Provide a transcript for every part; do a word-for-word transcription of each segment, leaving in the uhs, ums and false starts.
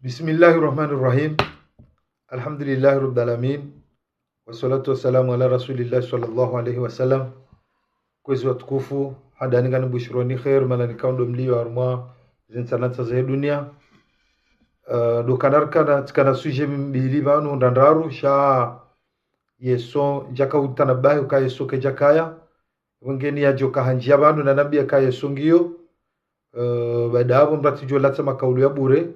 بسم الله الرحمن الرحيم. الحمد لله رب العالمين. والصلاة والسلام على رسول الله صلى الله عليه وسلم. Kwezi watukufu, handani nganibushironi kheri, mana nikao ndo mlio harumwa zintsanantsa za dunia. Eh, ndo kana rikana, tsikana sujet mbili pvanu, ndraru, sha yeso, ndjaka utanabahi uka yeso kedjakaya. Wengeni yadjoka handjia pvanu nanambia ka yeso ngiyo. Eh, baada apvo mratsi djo latsa makaulu ya bure.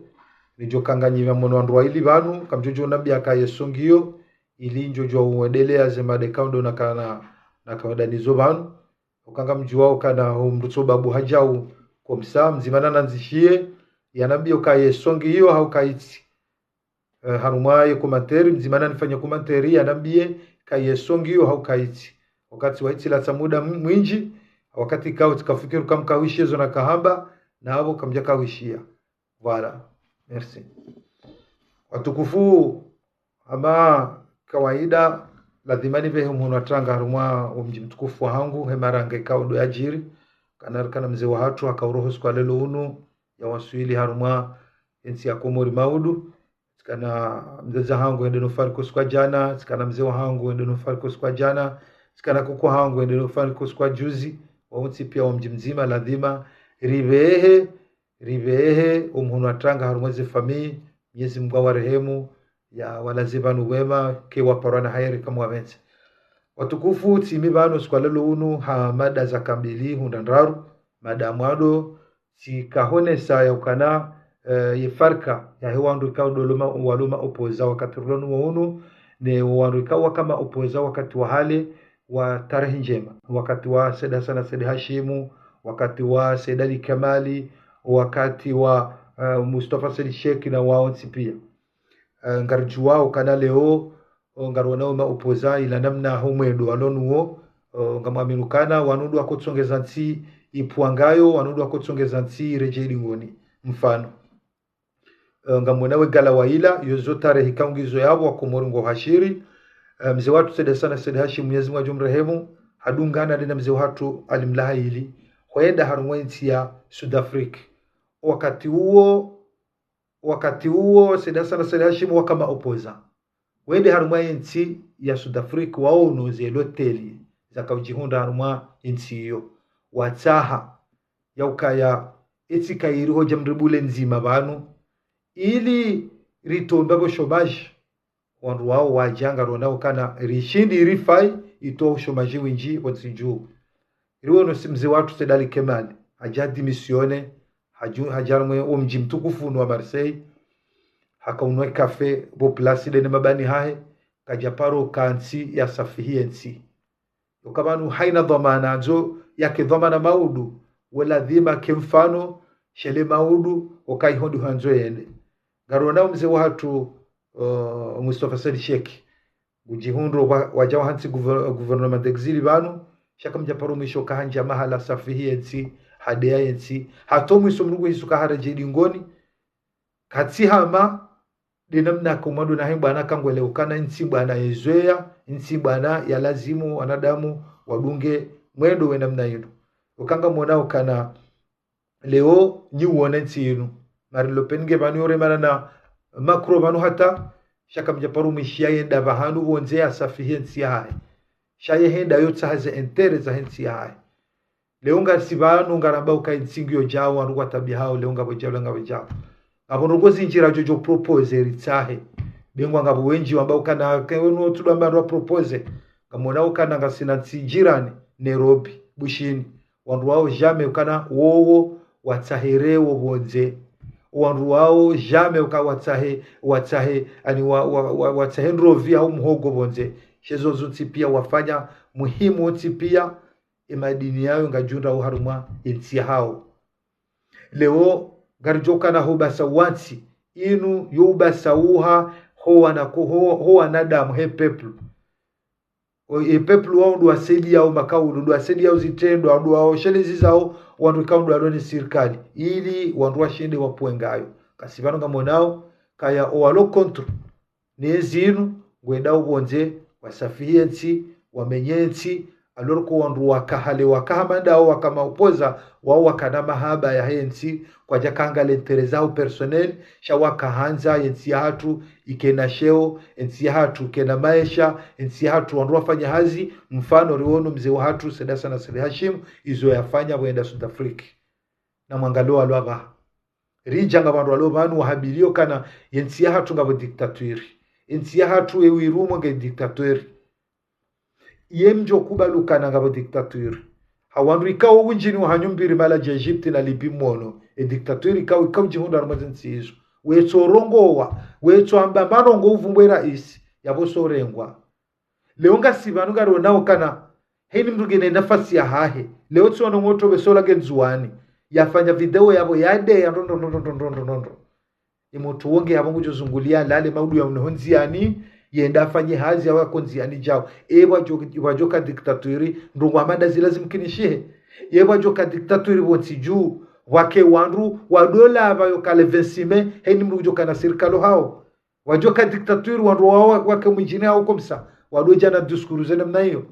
Nidjoka nganyi pvamwe no wandru waili pvanu, kamdjodjo nambia ka yeso ngiyo, ili ndjodjo uendelea ze mada ikao ndo nakana, nakana nizo pvanu. Uka ngamdjuao kana hu mdru tso babu hadjau komsa, mdzima nanandzishie, yanambie uka yeso ngiyo hau kaitsi. Eh, harumwa ye commentaire, mdzima nanifanye commentaire, yanambie ka yeso ngiyo hau kaitsi. Wakati waitsi latsa muda m-, mwindji, wakati kao tsikafikiri kamkawishiya zo nakahamba, na apvo kamdjakawishia. Voilà. Merci. Watukufu, hama kawaida, lazima nipvehe mhono wa tranga harumwa wo mdji mtukufu wahangu, he marange kao ndo yadjiri. Kana rikana mze wahatru, haka uroho siku wa leo unu, yawaswili harumwa entsi ya Komori maudu. Tsikana mdzadze hangu hende no fariki siku wa djana, tsikana mze wahangu hende no fariki siku wa djana, tsikana koko hangu hende no fariki siku wa juzi, wawontsi pia wa mdji mdzima, lazima ripvehe, ripvehe, wo mhono wa tranga harumwa ze famille, Mwenyezi Mungu awarehemu, yawalaze pvanu pvema, ke waparwa na hayeri kamwe wapvendze. Watukufu, tsimi pvanu siku wa leo unu ha mada zaka mbili hau ndraru, mada mwando, tsikahonesa ya ukana, eh, ye farka yahe wandru ikao ndo loma, waloma opposant wakati rilo nuwo unu, ne wandru ikao waka ma opposant wakati wa hale, wa tarehi ndjema, wakati wa Said Hassan Said Hashimu, wakati wa Said Ali Kamali, wakati wa, eh, Mustafa Said Sheikh na wawontsi pia. Eh, ngaridjuao kana leo, o, ngarionao ma opposant ila namna ho mwendo walo nuwo, o, ngamwaminu kana wanu ndo wakotsongeza ntsi ipvwangayo, wanu ndo wakotsongeza ntsi iredjei dingoni. Mfano. Eh, ngamwona we gala wa ila, yozo tarehi kaungizo yapvo wa Komori ngo hashiri. Eh, mze wahatru Said Hassan Said Hashim, Mwenyezi Mungu adjo mrehemu, hadungana ndena mze wahatru Ali Mlaha ili, hwenda harumwa entsi ya Sud Afrique. Wakati uwo, wakati uwo, Said Hassan Said Hashim waka ma opposant. Wende harumwa entsi ya Sud Afrique, waono ze loteli zaka udjihundra harumwa entsi iyo. Watsaha, ya ukaya, etsi kairi hodja mribule ndzima pvanu, ili ritomba pvo chômage. Wandru wao wadja, ngarionao kana rishindi rifai, itoa o chômage windji pvo ntsi dju. Riwono si mze wahatru Said Ali Kamali, hadja démissionner, hadju-, hadja harumwa wo mdji mtukufu unu wa Marseille, haka unwa café, pvo place ndene mabani hahe, kadja paro ka ntsi ya safihi entsi. Uka pvanu haina dhwamana, ndzo yake dhwamana maudu, we lazima ke mfano, shele maudu, uka iho ndo handzo yende. Ngarionao mze wahatru, uh, Mustafa Said Sheikh, ngudjihundro wa, wadja wahantsi gouver-, gouvernement d'exil pvanu, sha kamdja paro mwisho kahandjia mahala safihi entsi, hadeya entsi, hata o mwiso mnungu hisu kaharedjei dingoni, katsi hama, nde namna ka umwando nahe bwana kangwele ukana ntsi bwana yezweya, ntsi bwana ya lazimu wanadamu wadunge mwendo we namna inu. Uka ngamwona ukana leo nyi uwona ntsi inu. Marine Le Pen nge pvanu yoremana na Macron pvanu hata, sha kamdja paro mwishiya yenda pvahanu pvondze ya safihi entsi yahahe. Sha ye henda yotsaha ze intérêt zahe ntsi yahahe. Leo ngasi pvanu ngaramba uka entsi ngiyo djao, wandru kwatabihao, leo ngapvo djao, leo ngapvo djao. Ngapvo ndrongoo zindji radjo djo proposer ritsahe. Bengwa ngapvo wendji wamba ukana ke wenu otsudwa mba ndo wa proposer. Ngamwona ukana ngasina ntsi jirani, Nairobi, Bushini. Wandru wao jamais ukana wowo watsahe rewo pvondze. Wandru wao jamais uka watsahe, watsahe, ani wa, wa, wa, watsahe ndrovi hau muhogo pvondze. Shezo zontsi pia wafanya muhimu wontsi pia, e madini yayo ngayidjundrao harumwa entsi yahawo. Leo ngaridjo kana ho ubasa wa ntsi, inu yo ubasa uha ho wana ko-, ho, ho wanadamu, he peuple. O, e peuple wao ndo wasaidiyao makaulu, ndo wasaidiyao zitrendwa, ndo waoshelezi zao wandru ikao ndo walo ne sirikali, ili wandru washinde wapvwe ngayo. Kasi pvanu ngamwonao, kaya o walo contre ne zinu, ngwendao pvondze, wasafihi entsi, wamenye entsi, Alors que wandru waka hale, waka hama ndawo, waka maopposants, wawo wakana mahaba yahe ntsi, kwadjaka angalia intérêt zawo personnel, sha waka handza yentsi yahatru ikena sheo, yentsi yahatru ikena maesha, yentsi yahatru wandru wafanya hazi. Mfano, riwono mze wahatru Said Hassan Said Hashim, izo yafanya pvo yenda Sud Afrique. Na mwangalie walo apvaha. Ridja nga wandru walo pvanu wahabilio kana yentsi yahatru ngapvo dictature. Yentsi yahatru ewirumo nge dictature. Ye mdjo kubali ukana ngapvo dictature. Ha wandru ikao windji ni wahanyu mbili mala dja Egypte na Libye mwono. E dictature ikao, ikao djihundra harumwa zentsi izo. Wetso rongowa, wetso amba marongo uvumbwe raisi, yapvo so rengwa. Leo ngasi pvanu ngarionao kana, heni mndru ngena nafasi yahahe. Leo tsi wano ngoto besola nge Ndzuwani. Yafanya video yapvo yade ya ndro ndro ndro ndro ndro ndro ndro. Imutru wonge yapvo ngudjo zungulia lale maudu ya mneho ndziani, yenda afanye hazi yawo yako ndziani djao. E wadjo, wadjoka dictature, ndrongo hama nda zila zimkinishihe. Ye wadjoka dictature pvo ntsi dju, wake wandru, wadola apvayo kale vingt-six mai, heni mndru kudjoka na sirikali hawo. Wadjoka dictature wandru wawo wake mwindjini hawo comme ça. Wadodja na discours ze namna iyo.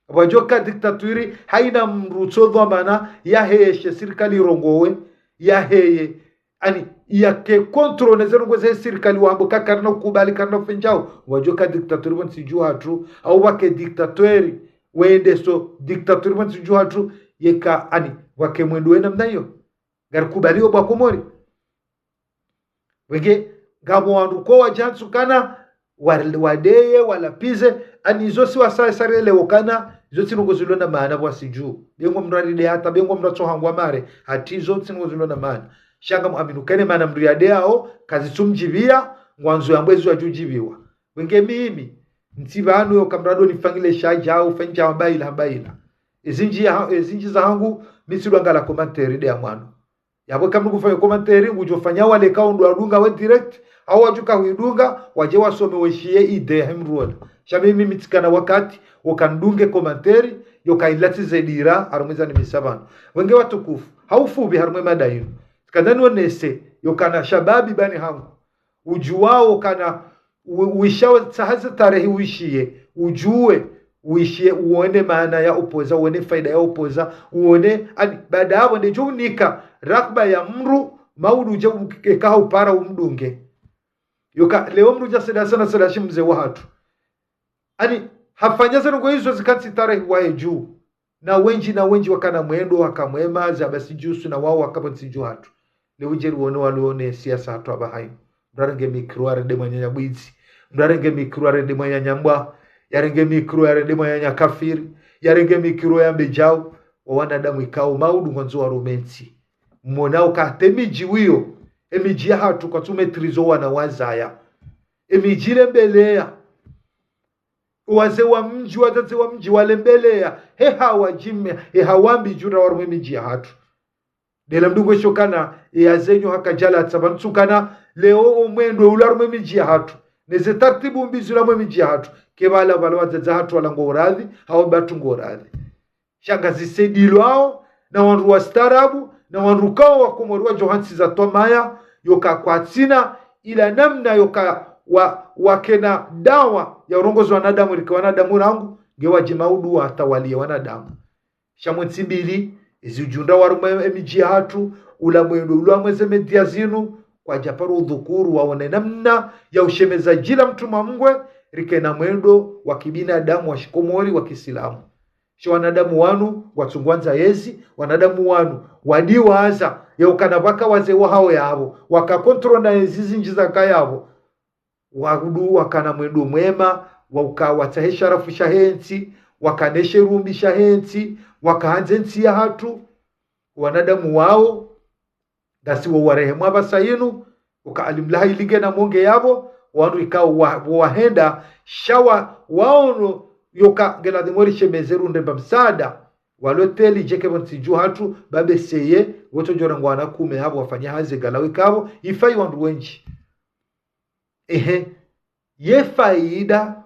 Wadjoka dictature haina mndru tso dhwamana yaheshe sirikali irongowe, yaheye. Ani, yake contrôle ne ze ndrongo ze sirikali wambo ka karina ukubali karina ufenjao. Wadjoka dictature pvo ntsi dju hatru. Au wake dictature, wende so dictature pvo ntsi dju hatru. Yeka, ani, wake mwendo we namna iyo. Ngarikubalio pvwa Komori. Wenge, ngapvo wandru ko wadjantsu kana, wa-, wadeye, walapvize, ani izo si wasaya sarele okana, izo tsi ndrongo zilo na maana pvwa si dju. Be ngo mndru aride hata, be ngo mndru atsohangwa mare, hata izo tsi ndrongo zilo na maana. Sha ngamuaminu kene mana mndru yadeyao, kazitsumdjipvia, ngwandzo yambwe izo yadjudjipviwa. Wenge mimi, ntsi pvanu yoka mndru ado nifanyile sha djao, fanya hamba ila, hamba ila. Ezindji ya, ezindji zahangu, mi tsidwangala commentaire de ya mwano. Yapvo eka mndru kufanya commentaire, ngudjofanya wale kao ndo wadunga we direct, au wadjuka huidunga, wadje wasome weshiye idée yahe mndru wola. Sha mimi mi tsikana wakati, woka ndunge commentaire, yoka ilati ze dira, harumwa eza nimisa pvanu. Wenge watukufu, ha ufupvi harumwa e mada inu. Tsikana nionese, yokana shababi pvani hangu. Udjuwao kana u-, uishao tsaha ze tarehi uishiye, udjuwe, uishiye, uone maana ya opposant, uone faida ya opposant, uone, ani, baada yapvo ndedjo unika raghba ya mndru, maudu udje u-, eka haupara umdunge. Yoka, leo mndru dja Said Hassan Said Hashim mze wahatru. Ani, hafanya ze ndrongo izo zikantsi tarehi waye dju. Na wendji, na wendji wakana mwendo, waka mwema, za basi djusu na wawo waka pvo ntsi dju hatru. Leo udje riwone walo ne siasa hatru apvaha inu. Mndru arenge micro arende mwananya bwidzi. Mndru arenge micro arende mwananya mbwa. Yarenge micro yarende mwananya kafiri. Yarenge micro yambe djao. Wo wanadamu ikao maudu ngwandzo warume ntsi. Mwonao ka hata emidji wiyo. Emidji yahatru kwatsu maîtriser wana wazaya. Emidji lembeleya. Wazee wa mdji, wadzadze wa mdji, walembeleya, he hawadjime, he hawambi djura harumwa emidji yahatru. Dela mndru ngwesho kana, e azenyo haka djala tsa pvanu tsukana, leo omwendo ula harumwa emidji yahatru. Neze tartibu mbi zila harumwa emidji yahatru. Ke pvala pvala wadzadze hatru wala ngo uradhi, hawo batru ngo uradhi. Sha ngazisaidilwao na wandru wastaarabu, na wandru kao wa Komori wadjo hantsi za twamaya, yoka kwatsina ila namna yoka wa, wakena dawa ya urongozi wanadamu, rike wanadamu rangu, nge wadje maudu watawaliye wanadamu. Sha mwe ntsi mbili, ezi udjundra harumwa emidji yahatru, ula mwendo, ula mweze media zinu, kwadja paro udhukuru waone namna ya ushemeza djila mtrumwa mngwe, rikena mwendo wa kibinadamu, wa shikomori, wa kisilamu. Sha wanadamu wanu, watsungwandza yezi, wanadamu wanu, wadiwaza, yaukana pvaka wazee wahao yapvo, waka contrôle na ezi zindji zaka yapvo. Wahudu wakana mwendo mwema, wauka watsahe sharafu shahe ntsi, wakana esherumbi shahe ntsi, wakahandze ntsi yahatru, wanadamu wao, ngasi wo warehemu apvasa inu, uka alimlaha ilinge na monge yapvo, wanu ikao wa, wahenda, sha wa, waono, yoka ngela dhimori shemeze runde mba msaada, walo teli djeke pvo ntsi dju hatru, babe seye, woto djora ngwana kume yapvo wafanya hazi ngalawi kapvo, ifayi wandru wendji. Ehe, ye faida,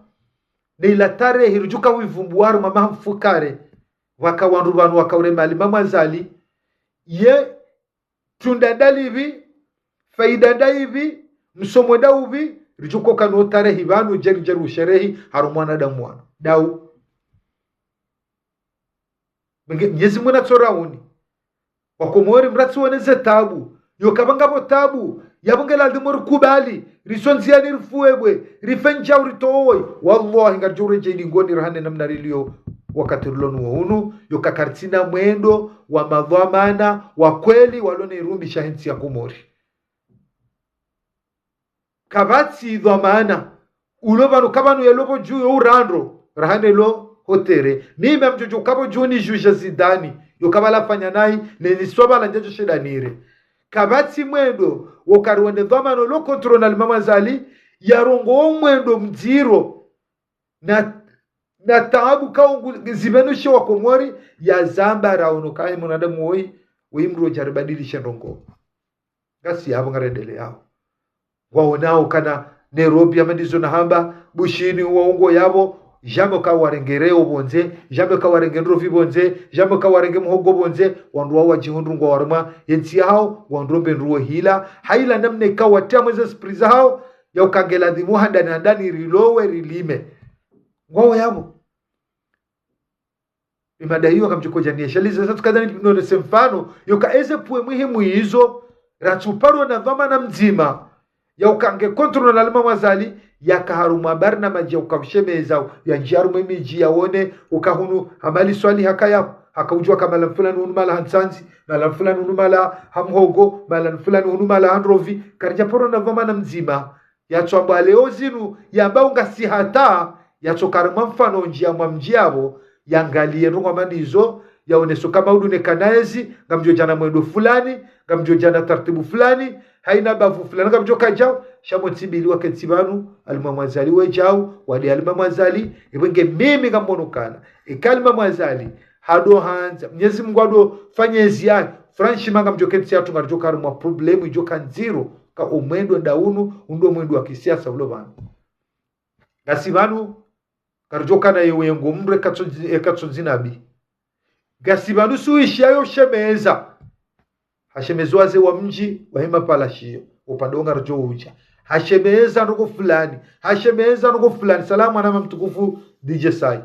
ne ila tarehi rudjuka wivumbuwa harumwa maha mfukare, waka wandru pvanu waka urema Alimamu Azali, ye tunda ndalipvi, faida ndayipvi, msomo ndaupvi, ridjuko kano tarehi pvanu djeri djeri usherehi harumwa wanadamu wanu. Dau. Mwenyezi Mungu natsorauni. Wakomori mratsi woneze tabu. Yo kapvanga pvo tabu, yapvo nge ladhimu rikubali, risondzia ni rifuebwe, rife ndjau ritowe. Wallahi, ngaridjo uredjei dingoni rahane namna rilio wakati rilo nuwo unu, yo kakaritsina mwendo wa madhwamana wa kweli walona irumbisha hentsi ya Komori. Kapvatsi dhwamana. Ulo pvanu kapvanu yalo pvo dju yo urandro rahane lo hotere. Mimi ngamdjo djo kapvo dju ni juja Zidane, yo kapvala fanya nayi, neni swabala ndjadjo shedanire. Kapvatsi mwendo, wo kariwone dhwamana lo contrôle na Imam Azali, yarongowe mwendo mdziro. Na, na taabu kaungu zibenushe wakomori, yazamba raono kaye mwanadamu woyi, woyi mdru wodja ribadilishe ndrongoo. Ngasi yapvo ngarendeleyao. Ngwaonao kana Nairobi ya mandizo nahamba, Bushini waongo yapvo, jamais kawarengereo pvondze, jamais kawarenge ndrovi pvondze, jamais kawarenge muhogo pvondze, wandru wao wadjihundru ngwao harumwa yentsi yahao, wandru mbe ndruwo hila, haila namna ikao watia mweze esprit zahao, ya uka nge ladhimu handani handani rilowe rilime. Ngwao yapvo. Imada iyo ngamdjo kodja niyeshalize, sa tsukadhani nonese mfano, yo ka eze pue muhimu izo, ratsuparo na dhwamana mdzima, ya uka nge contrôle na Imam Azali, yaka harumwa barnamaji ya uka ushemeza, yandjie harumwa emidji yaone, uka hunu Amali Swalihi hakaya, haka udjua ka mahala fulani hunu mahala ha ntsandzi, mahala fulani hunu mahala ha muhogo, mahala fulani hunu mahala ha ndrovi, karidja paro na dhwamana mdzima, yatsuamba leo zinu, yamba ungasi hata, yatsoka harumwa mfano ndjia mwa mdji yapvo, yangaliye ndrongoo mandizo, yaonese uka maudu neka naezi, ngamdjo dja na mwendo fulani, ngamdjo dja na taratibu fulani, haina bavu fulani ngamdjo kadjao, sha mo ntsi mbili wakentsi pvanu, Imam Azali wedjao, wade Imam Azali, ipvo nge mimi ngamono kana, eka Imam Azali, hado handza, Mwenyezi Mungu hado fanya ezi yahe, franchement ngamdjo kentsi hatru ngaridjo ka harumwa problème idjo ka ndziro, ka omwendo nda unu, undo mwendo wa kisiasa ulo pvanu. Ngasi pvanu, karidjo kana yewe ngo mdru eka tsondzi, eka tsondzi nabi. Ngasi pvanu suishiayo shemeza. Hashemeza wazee wa mdji, wahe mapala shiyo, upande wo ngaridjo udja. Hashemeza ndrongoo fulani, hashemeza ndrongoo fulani. Salamu mwanama mtukufu D J Sai.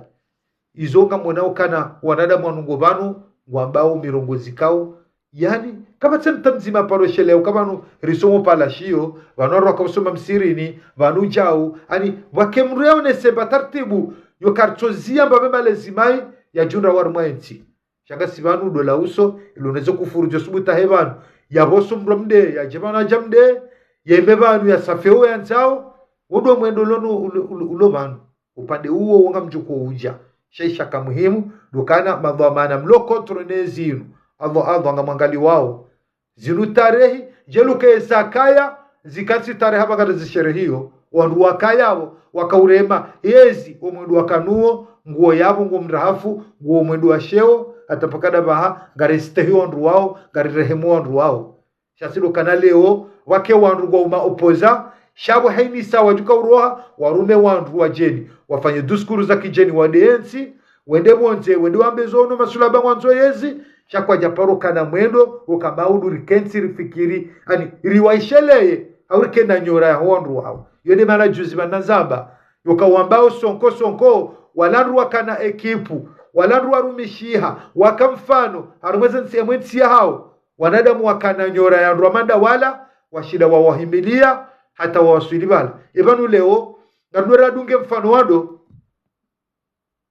Izo ngamonao kana wanadamu wanu ngo pvanu, ngwambao mirongozi kao. Yaani, kapvatsi mta mdzima paro sheleo, kapvanu risomo pala shiyo, pvanu wandru waka usoma msirini, pvanu djau, yaani, pvwake mdru yaonese mba taratibu, yo karitsozia mba pve malezi mayi, yadjundra harumwa entsi. Sha ngasi pvanu dola uso, ilo neze kufuru djo subuta he pvanu. Yapvoso mdru mde, yadje pvanu yadja mde, yeme pvanu yasafeo yandzao, wo ndo mwendo ulo nu, ulo, ulo, ulo pvanu. Upande uwo wo ngamdjo ko udja. Sha ishaka muhimu, ndo kana madhwamana mlo contrôle ne zinu. Allah, Allah ngamwangaliwao. Zinu tarehi, djeluke zakaya, zikatsi tarehi hapvo ngari zisherehiyo, wandru wakaya wo, waka urema, yezi, wo mwendo waka nuwo, nguwo yapvo, nguwo mrahafu, nguwo mwendo wa sheo, hata paka nda pvaha, ngari stehi wandru wao, ngari rehemu wandru wao. Sha si ndo kana leo, wake wandru ngwao ma opposants, sha pvo haini sawa djuka uroha, warume wandru wadjeni, wafanye discours za kidjeni wade entsi, wende pvondze, wende wambe zo no masulaba ngwandzo yezi, sha kwadja paro kana mwendo, uka maudu rikentsi rifikiri, yaani, riwaisheleye, hau rikena nyora yaho wandru wao. Yo nde mana juzi pvanu nazamba, yo ka wambao Sonko Sonko, wala wandru wakana ekipu, wala wandru warumishiha, waka mfano, harumwa eze ntsi, emwe ntsi yahao, wanadamu wakana nyora ya wandru wa manda wala, washinda wawahimilia, hata wawaswili pvala. Epvanu leo, ngarudjo radunge mfano wando,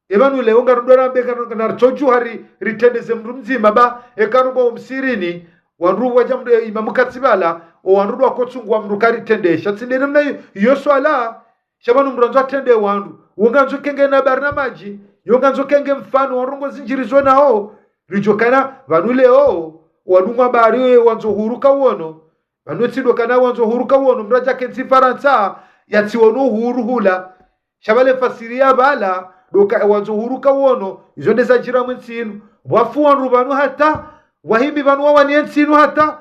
epvanu leo ngarudjo rambe kana, kana ritsodjuha ri, ritrendeze mdru mdzima ba, eka rubo msirini, wandru wadja mdru, eh, imamu katsi pvala, o wandru ndo wakotsungwa mdru karitrendesha. Tsi nde namna iyo, iyo swala, sha pvanu mdru andzo atrende wandru. Wo ngandzo kenge na barnamaji, yo ngandzo kenge mfano, wandru ngo zinjirizo nao, ridjo kana, pvanu leo, wadungwa bari wandzo uhuru kauono, pvanu tsi ndo kana wandzo uhuru kauono, mdru yadja kentsi Farantsa, yatsiwono uhuru hula. Sha pvale fasiri ya pvala, ndo ka wandzo uhuru kauono, izo nde zadjiri mwe ntsi inu. Pvwafu wandru pvanu hata, pvwahimi pvanu wawaniye ntsi inu hata,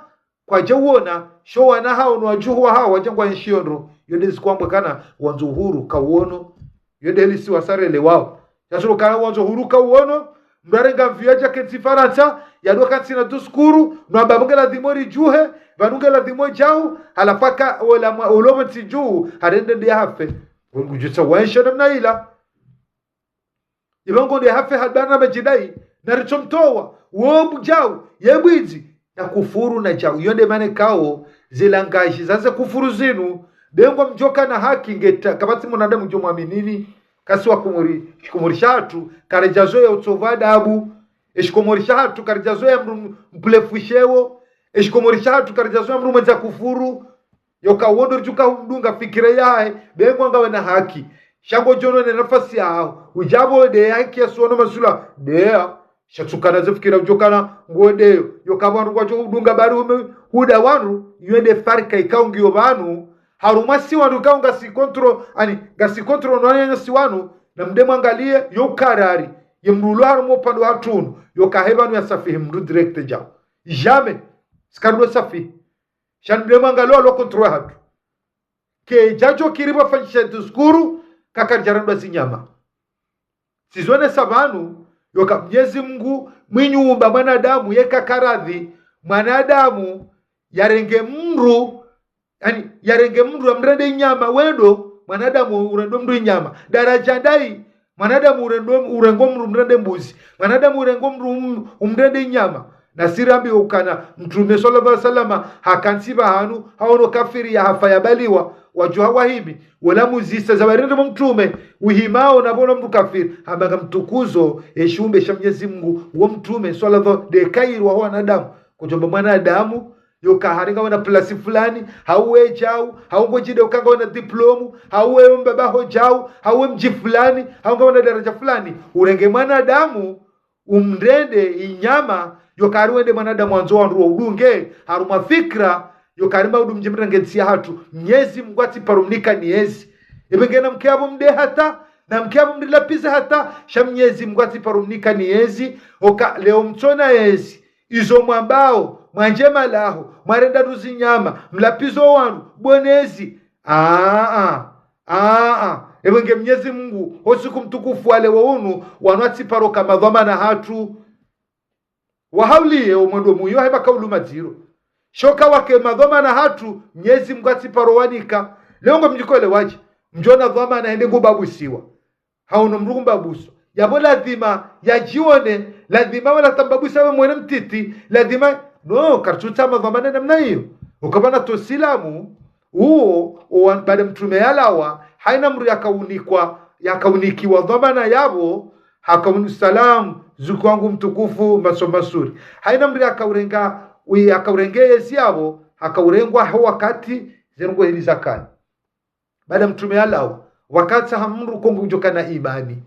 kwadja uona, sho wana hao no wadjuhu wahao, wadja ngwa enshiyo ndro, yo nde zikwambwa kana, wandzo uhuru kauono, yo nde lisi wasarele wao. Sha si ndo kana wandzo uhuru kauono, mdru yarenga mvi yadja kentsi Farantsa, yado kantsina discours, no amba pvo nge ladhimu ridjuhe, pvanu nge ladhimu djau, halafu aka ola mwa, olo pvo ntsi dju, harende nde hafe. Ngudjutsa waenshe namna ila. Ipvo ngo nde hafe hadana madjidai, na ritsomtowa, wo budjau, ye bwidzi, na kufuru na djau. Iyo nde mana ikao, ze langage za ze kufuru zinu, be ngwamdjoka na haki ngeta, kapvatsi mwanadamu djo mwaminini, kasi wa Komori, shikomori shahatru, karidjazoweya utsovu adabu, eshikomori shahatru, karidjazoweya mndru mpulefushewo, eshikomori shahatru, karidjazoweya mndru mwendza kufuru, yoka wo ndo ridjuka humdunga fikira yahe, be ngwangawe na haki. Sha ngodjo ona ne nafasi yaho. Udjapvo nde haki ya suwono masula. Ndeya. Sha tsukana ze fikira udjokana ngondeyo. Yoka pvanu ngwadjo hudunga bari ume huda wanu. Iyo nde farika ikao ngiyo pvanu. Harumwa si wanu ikao ngasi contrôle, ani, ngasi contrôle no wananyasi wanu. Na mde mwangaliye, yo karari. Ye mndru ulo harumwa upande wahatru unu. Yoka he pvanu ya safihi mndru direct djao. Jamais. Sikarulo safihi. Sha mde mwangaliye lo contrôle hatru. Kedjadjo kiri pvafanyisha discours, kakaridjarendwa zinyama. Sizonesa pvanu, yoka Mnyezi Mungu, mwinyi umba mwanadamu, yeka karadhi, mwanadamu, yarenge mndru, ani, yarenge mndru yamrende inyama, wendo, mwanadamu urendo mndru inyama. Daradja ndayi, mwanadamu urendo, urengo mndru umrende mbuzi. Mwanadamu urengo mndru um-, umrende inyama. Na si rambiwa ukana, Mtrume swallallahu alaihi wasallam, hakantsi pvahanu, hawono kafiri yahafa yabaliwa, wadjuha wahimi, wola muzisa za warende mwa Mtrume, uhimao na pvono mndru kafiri, hamba ngamtukuzo, eshiumbe sha Mnyezi Mungu, wo Mtrume, swallallahu, nde kairi wa wanadamu, kudjomba mwanadamu, yoka hari ngawe na plasi fulani, hau we djau, hau ngodjide uka ngawe na diplôme, hau we mbaba ho djau, hau we mdji fulani, hau ngawe na daradja fulani, urenge mwanadamu, umrende inyama, yoka hari wende mwanadamu wandzo wandru wa udunge, harumwa fikira, yoka hari maudu mdji mrenge ntsi yahatru, Mnyezi Mungu atsiparo mnika ni yezi. Ebe ngena mke apvo mde hata, na mke apvo mrilapize hata, sha Mnyezi Mungu atsiparo mnika ni yezi, oka leo mtsona yezi, izo mwambao, mwandje malaho, mwarenda ndru zinyama, mlapizo wanu, bonezi. Aa, aa, ewe nge Mnyezi Mungu, ho usiku mtukufu wa leo unu, wanu atsiparo ka madhwamana hatru. Wahauliye omwendo muyo heba kaulu madziro. Sha oka wake madhwamana hatru, Mnyezi Mungu atsiparo wanika. Leo ngo mdjikole wadji, mdjona dhwamana hende ngubabusiwa. Hauno mndru kumbabuswa. Yapvo ladhima yadjione, ladhima wala tambabusa we mwene mtiti, ladhima, no, karitsutsaha madhwamana namna iyo. Ukapvana to silamu, uwo, uwo, baada Mtrume yalawa, haina mndru yakaunikwa, yakaunikiwa dhwamana yapvo, hakauni salamu, zuku wangu mtukufu, maso masuri. Haina mndru yakaurenga, uyi yakaurenge yezi yapvo, hakaurengwa ho wakati, ze ndrongoo heli zakana. Baada Mtrume yalawa, wakatsaha mndru ko ngudjoka na imani.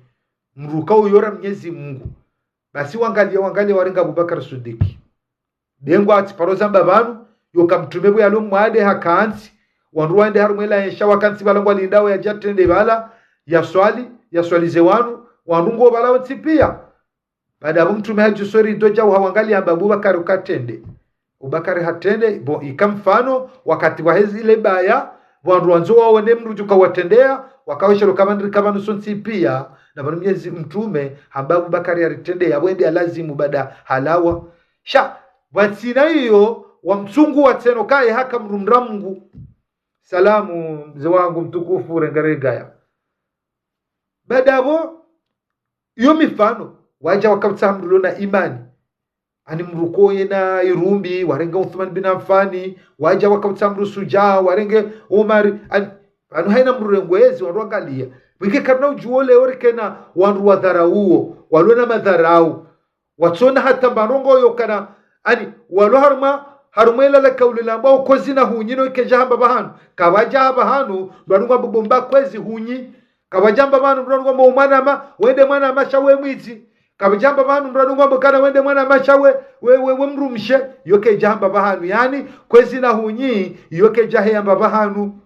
Mndru ka uyora Mnyezi Mungu. Basi wangaliya, wangaliya warenga Abubakar Sidiki. Be ngwatsiparo zamba pvanu, yoka Mtrume pvo yalo mwade hakantsi, wandru wende harumwa ela ensha wakantsi pvala ngwalindao yadje yatrende pvala, yaswali, yaswalize wanu, wandru ngo pvala wontsi piya. Baada apvo Mtrume hadjusori ndo djau hawangaliya hamba Abubakari ukatrende. Abubakari hatrende, bo ika mfano, wakati wahezi ile baya, wandru wandzo waone mndru djuka watrendeya, wakaweshelo kama ndri kama nusu ntsi piya, na pvanu Mnyezi Mtrume, hamba Abubakari yaritrendeya, wende yalazimu baada halawa. Sha, pvatsina iyo, wamtsungu watseno kaye haka mndru mdra Mungu. Salamu, mze wangu mtukufu, renga rengaya. Baada apvo, iyo mifano, wadja wakautsaha mndru ulo na imani. Ani mndru ko yena irumbi, warenga Uthman bin Affani, wadja wakautsaha mndru sudja, warenge Umari, ani, pvanu haina mndru rengwezi, wandru wangaliya. Pvwingi karina udjuwo leo rikena wandru wadharauo, walo na madharau. Watsona hata mba ndrongoo yokana, ani, walo harumwa, harumwa ilala kauli lambwa ukwezi na hunyi no ikeja hamba pvahanu. Kapvadja hamba pvahanu, mndru adunga bubu mba kwezi hunyi. Kapvadja hamba pvahanu, mndru adunga mba mwanama, wende mwanama sha we mwidzi. Kapvadja hamba pvahanu, mndru adunga mba kana wende mwanama sha we, we, we, we mdrumshe, yo keja hamba pvahanu. Yani, kwezi na hunyi, yo keja he hamba pvahanu.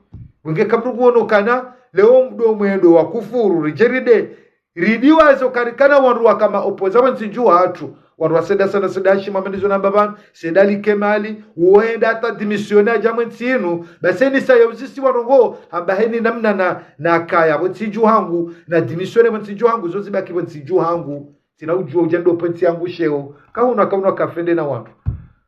Wenge kamndru kuonokana, leo mdo mwendo wa kufuru, ridjeride, ridiwazo karikana wandru waka ma opposants pvo ntsi dju hatru. Wandru wa Said Hassan, Said Hashim, hama ndizo namba pvanu, Said Ali Kemali, uwo henda hata démissionner yadja mwe ntsi inu, basi heni saya uzisiwa ndrongoo, hamba heni namna na, na kaya pvo ntsi dju hangu, na démissionner pvo ntsi dju hangu, zo zibaki pvo ntsi dju hangu. Tsina udjuwa udja ndo pvo ntsi yangu sheo, kahuna, kahuna kafende na wandru.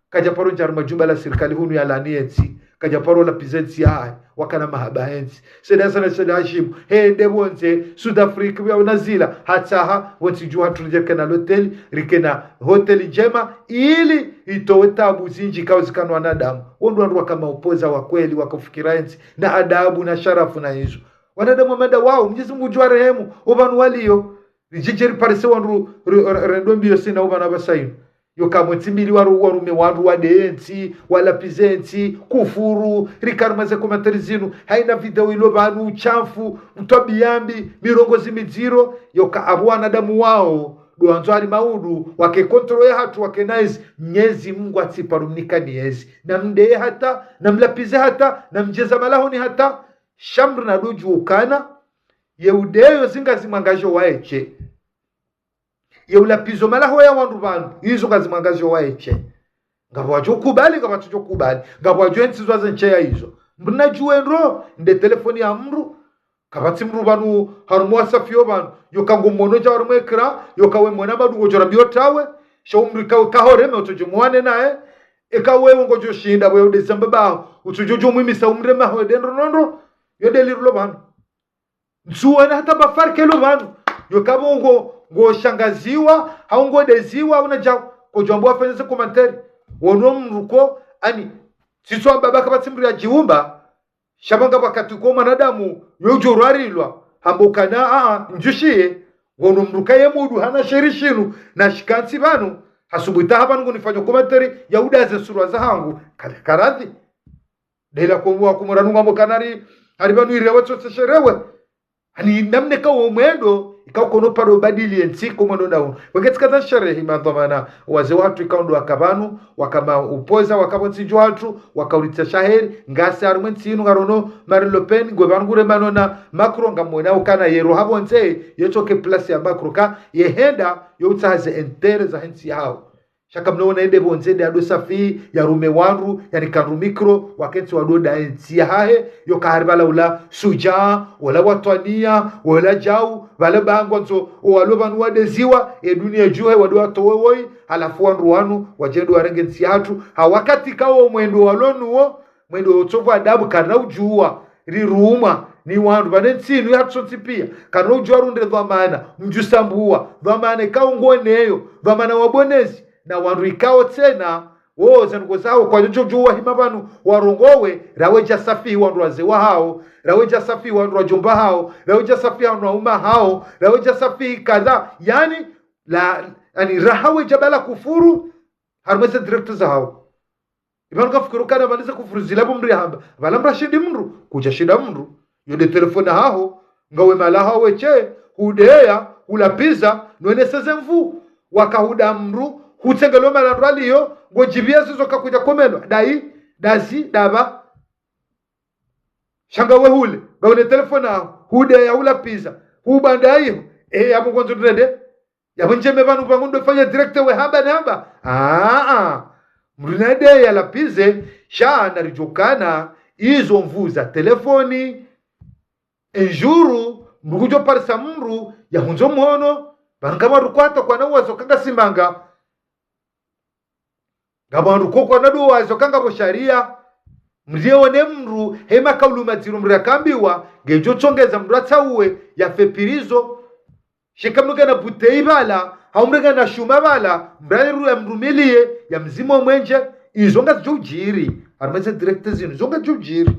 Kadja paro ndjaru majumba la sirikali hunu yalaani yentsi. Kadja paro la piza ntsi yahahe. wakana mahaba hendzi. Seyid Hassan Seyid Hashim, hende pvondze, Sud Afrique, pvya unazila, hatsaha, pvontsi dju hatru rike na loteli, rike na hoteli ndjema, ili itowe tabu zindji ikao zikana wanadamu. Wo ndo wandru waka maopposants wa kweli, waka ufikira hendzi, na adabu, na sharafu, na izo. Wanadamu wa mada wao, Mnyezi Mungu ngudjo warehemu, opvanu waliyo. Ridjidje riparise wandru, ri-, ri-, rendo mbiyo sina opvanu apvasa inu. Yo kamwe ntsi mbili waru-, warume wandru wadentsi, walapvize ntsi, kufuru, rika harumwa ze commentaires zinu, haina video ilo pvanu, uchafu, utwabiya mbi, mirongozi midziro, yo ka apvo wanadamu wao, ndo wandzo hali maudu, wake contrôle yahatru, wake nice, Mnyezi Mungu atsiparo mnikani yezi. Na mdeye hata, na mlapvize hata, na mdjeza malahoni hata, sha mdru nadodjuwa ukana, ye udeyo zinga zimwangajo waeshe. Ye ulapvizo malaho ya wandru pvanu, izo ngazimwangajo waeshe. Ngapvo wadjo kubali, ngapvo watsudjo kubali. Ngapvo wadjo entsizwa ze nshe ya izo. Mdru nadjuwe ndro, nde telefoni ya mdru. Kapvatsi mdru pvanu, harumwa wasafi yo pvanu. Yo ka ngo mwono dja harumwa ekra, yo ka we mwona madungo djo rambiyo tawe. Sha umdru ka, ka horeme utsodjo mwane naye. Eka wewe ngodjo shinda, wewe ude zamba baho. Utsodjo djo mwimisa umrema ho ede ndro nondro. Yo de lirilo pvanu. Ntsuwona hata ba farke lo pvanu. Yo kapvo ngo, ngo shangaziwa, hau ngo deziwa, una djau. Kodjo wambo wafanye ze commentaires. Wono mdru ko, ani, tsitso amba ba kapvatsi mdru ya djiumba. Sha pvanga wakati ko mwanadamu, yo udjo rwarilwa. Hambo kana, a, a, ndjushiye. Wono mdru kaye mudu hana sheri shinu, na shikantsi pvanu. Hasubuta hapvanu ngunifanya commentaire ya udaze surwa zahangu. Kale karadhi. Dela ko wa kumura nunga mo kanari, hari pvanu iri ya watso tsesherewe. Ani namna ikao wo mwendo, ikao kono paro badili entsi ko mwendo na unu. Wenge tsika za sherehi madhwamana, wazee wahatru ikao ndo waka pvanu, waka maopposants, waka pvontsi dju hatru, waka uritsa shaheri, ngasi harumwa entsi inu ngarono, Marine Le Pen, ngwe pvanu ngure mano na Macron ngamwona ukana yero hapvondze, yetsoke place ya Macron ka, yehenda, yo utsaha ze intérêts zahe ntsi yahawo. Sha kamnona ende pvondze nde ado safi, yarume wandru, yanika ndru micro, wakentsi wado da entsi yahahe, yo ka hari pvala ula shujaa, wala watwaniya, wala djau, pvala bangwa ndzo, owalo pvanu wadeziwa, e dunia idjuhe, wado watowe woyi, halafu wandru wanu, wadje ndo warenge ntsi yahatru, ha wakati kawo mwendo walo nuwo, mwendo utsovu adabu kana udjuwa, rirumwa, ni wandru, pvane ntsi inu yahatru sontsi piya, kana udjuwa runde dhwamana, mdjusambuwa, dhwamana ikao ngoneyo, dhwamana wabonezi, na wandru ikao tsena, wo, ze ndrongoo zawo, kwadjo djuwa hima pvanu, warongowe, rawe dja safi wandru wazee wahawo, rawe dja safi wandru wadjomba hawo, rawe dja safi wandru waume hawo, rawe dja safi kadha, yani, la, yani, rahawe dja pvala kufuru, harumwa ze direct zahawo. Ipvanu kafikiri ukana pvanize kufuru zila pvo mdru yahamba. Pvala mdru hashindi mdru, kudja shinda mdru. Yo nde telefoni haho, ngawe malaha weshe, hudeya, hulapviza, nwenese ze nvu. Waka huda mdru, hutsengelo malandro aliyo, ngodjibiya zizo kakudja komelwa. Dayi, dazi, dapva. Sha ngawe hule, ngawe ne telefoni haho, hudeya, hulapviza, hubanda iyo. E, yapvo ngwandzo ndrende. Yapvo ndjeme pvanu pvangu ndo fanya direct we hamba namba. Aa, mdru nade yalapvize, sha naridjuwe ukana, izo nvu za telefoni, un jour, mdru kudjo parisa mdru, yahundze mhono, pvanga pvandru kwata kwana uwazo kanga simanga. Ngapvo wandru koko wanadu wazo kanga pvo sharia, mdru yewone mdru, hema kaulu madziro mdru yakambiwa, ngedjo tsongeza mdru atsauwe, yafe pirizo. Sheka mdru ngena buteyi pvala, hau mdru ngena shuma pvala, mdru ayiru yamrumiliye, yamzime omwenje, izo ngazidjo udjiri. Harumwa ze direct zinu, izo ngazidjo udjiri.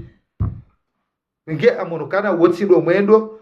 Nge amono ukana wotsi ndo mwendo,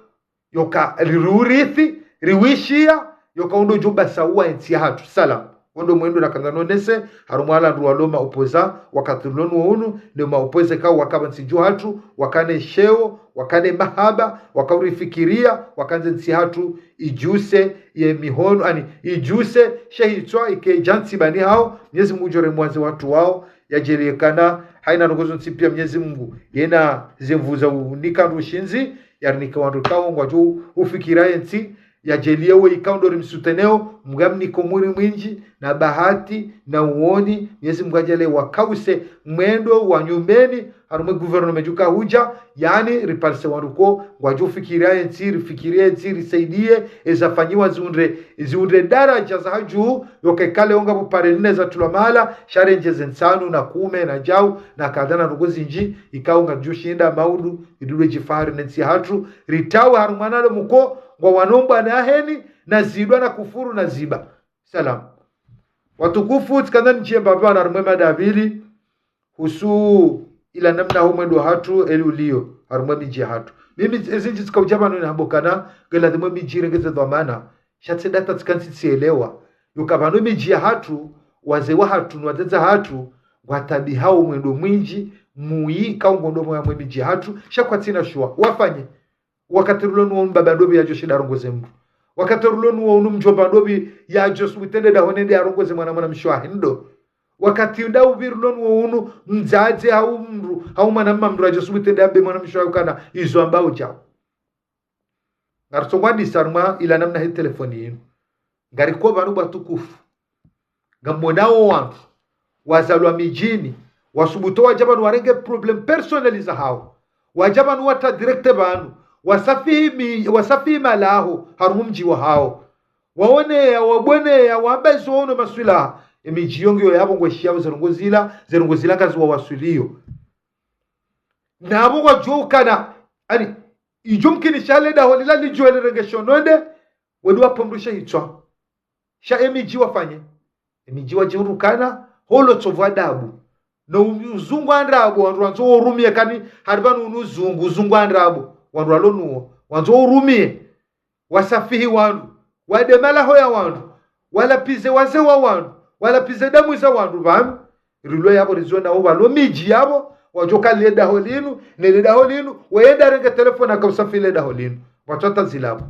yoka riurithi, riwishiya, yoka undo djo basauwa entsi yahatru. Salam. Wo ndo mwendo nakandza nonese, harumwa wala wandru walo maopposants, wakati ulo nuwo unu, ne maopposants kao waka pvantsi dju hatru, wakane sheo, wakane mahaba, waka urifikiriya, wakandze ntsi yahatru, idjuse, ye mihono, ani, idjuse, she hitswa, ike djantsi pvani hawo, Mnyezi Mungu ngudjo rehemu wazee wahatru wawo, yadjeli yekana, haina ndrongoo zontsi piya Mnyezi Mungu, yena ze nvu za unika ndru ushindzi, yarinika wandru kao ngwadjo ufikira yentsi, yadjaliye wo ikao ndo rimsouteneo, Mngu amnike umri mwindji, na bahati, na uoni, Mwenyezi Mngu yadjaliye wakawuse mwendo wa nyumeni, harumwa e gouvernement djuka hudja, yaani, riparise wandru ko, ngwadjo fikiriya yentsi, rifikiriye yentsi, risaidiye, eza fanyiwa ziundre, ziundre daraja za hadju, yoka ikale onga pvo pare nne zatulwa mahala, sha rendjeze ntsanu, na kume, na djau, na kadha na ndrongoo zindji, ikao ngazidjo shinda maudu, ridulwe djifahari ne ntsi yahatru, ritawe harumwa nalo mko, ngwa wanombwa na heni, na zidwa na kufuru na ziba. Salam. Watukufu, tsikandza nidjiye mbapvi pvanu harumwa e mada ya pvili, husu ila namna ho mwendo hatru eli uliyo, harumwa e midji yahatru. Mimi ezindji tsika udja pvanu nihamba ukana, ngeladhimu e midji irenge ze dhwamana, sha tsi ndrata tsikantsi tsielewa. Yoka pvanu e midji yahatru, wazee wahatru, ni wadzadze wahatru, ngwatabihao mwendo mwindji, muyi, ikao ngondro mwa mwe midji yahatru, sha kwatsina shuwa. Wafanye. Wakati rilo nuwo unu mbaba ndopvi yadjo shinda yarongoze mndru. Wakati rilo nuwo unu mdjomba ndopvi yadjo subutu yende dahoni yende yarongoze mwana mwanamshe wahe ndo. Wakati nda upvi rilo nuwo unu mdzadze hau mndru, hau mwanamme mndru yadjo subutu yende yambe mwanamshe wahe ukana izo ambao djao. Ngaritso ngwandisa harumwa ila namna he telefoni yinu. Ngariko pvanu watukufu. Ngamwonao wandru wazalwa midjini, wasubutu wadja pvanu warenge problème personnel zahao. Wadja pvanu wata direct pvanu, wasafihi mi-, wasafihi malaho harumwa mdji wahao. Waoneya, wabweneya, wamba izo waono maswilaha. E midji yo ngiyo yapvo ngweshiyao ze ndrongoo zila, ze ndrongoo zila ngaziwawaswiliyo. Na pvo ngwadjuwa ukana, ani, idjo mkinisha le daho lila lidjuwe lirenge shononde, wendji wapvondrushe hitswa. Sha e midji wafanye. E midji wadjihundru ukana, holo tsovu adabu. No u-, uzungu wa ndrabo, wandru wandzo urumiye kani, hari pvanu unu uzungu, uzungu wa ndrabo, wandru walo nuwo, wandzo urumiye. Wasafihi wandru, wade malaho ya wandru, walapvize wazee wa wandru, walapvize damu za wandru pvanu, rilo yapvo rizo nao pvalo midji yapvo, wadjo kaliye daho linu, nele daho linu, weyenda renge telefoni aka usafihi le daho linu. Watsu hata zilapvo.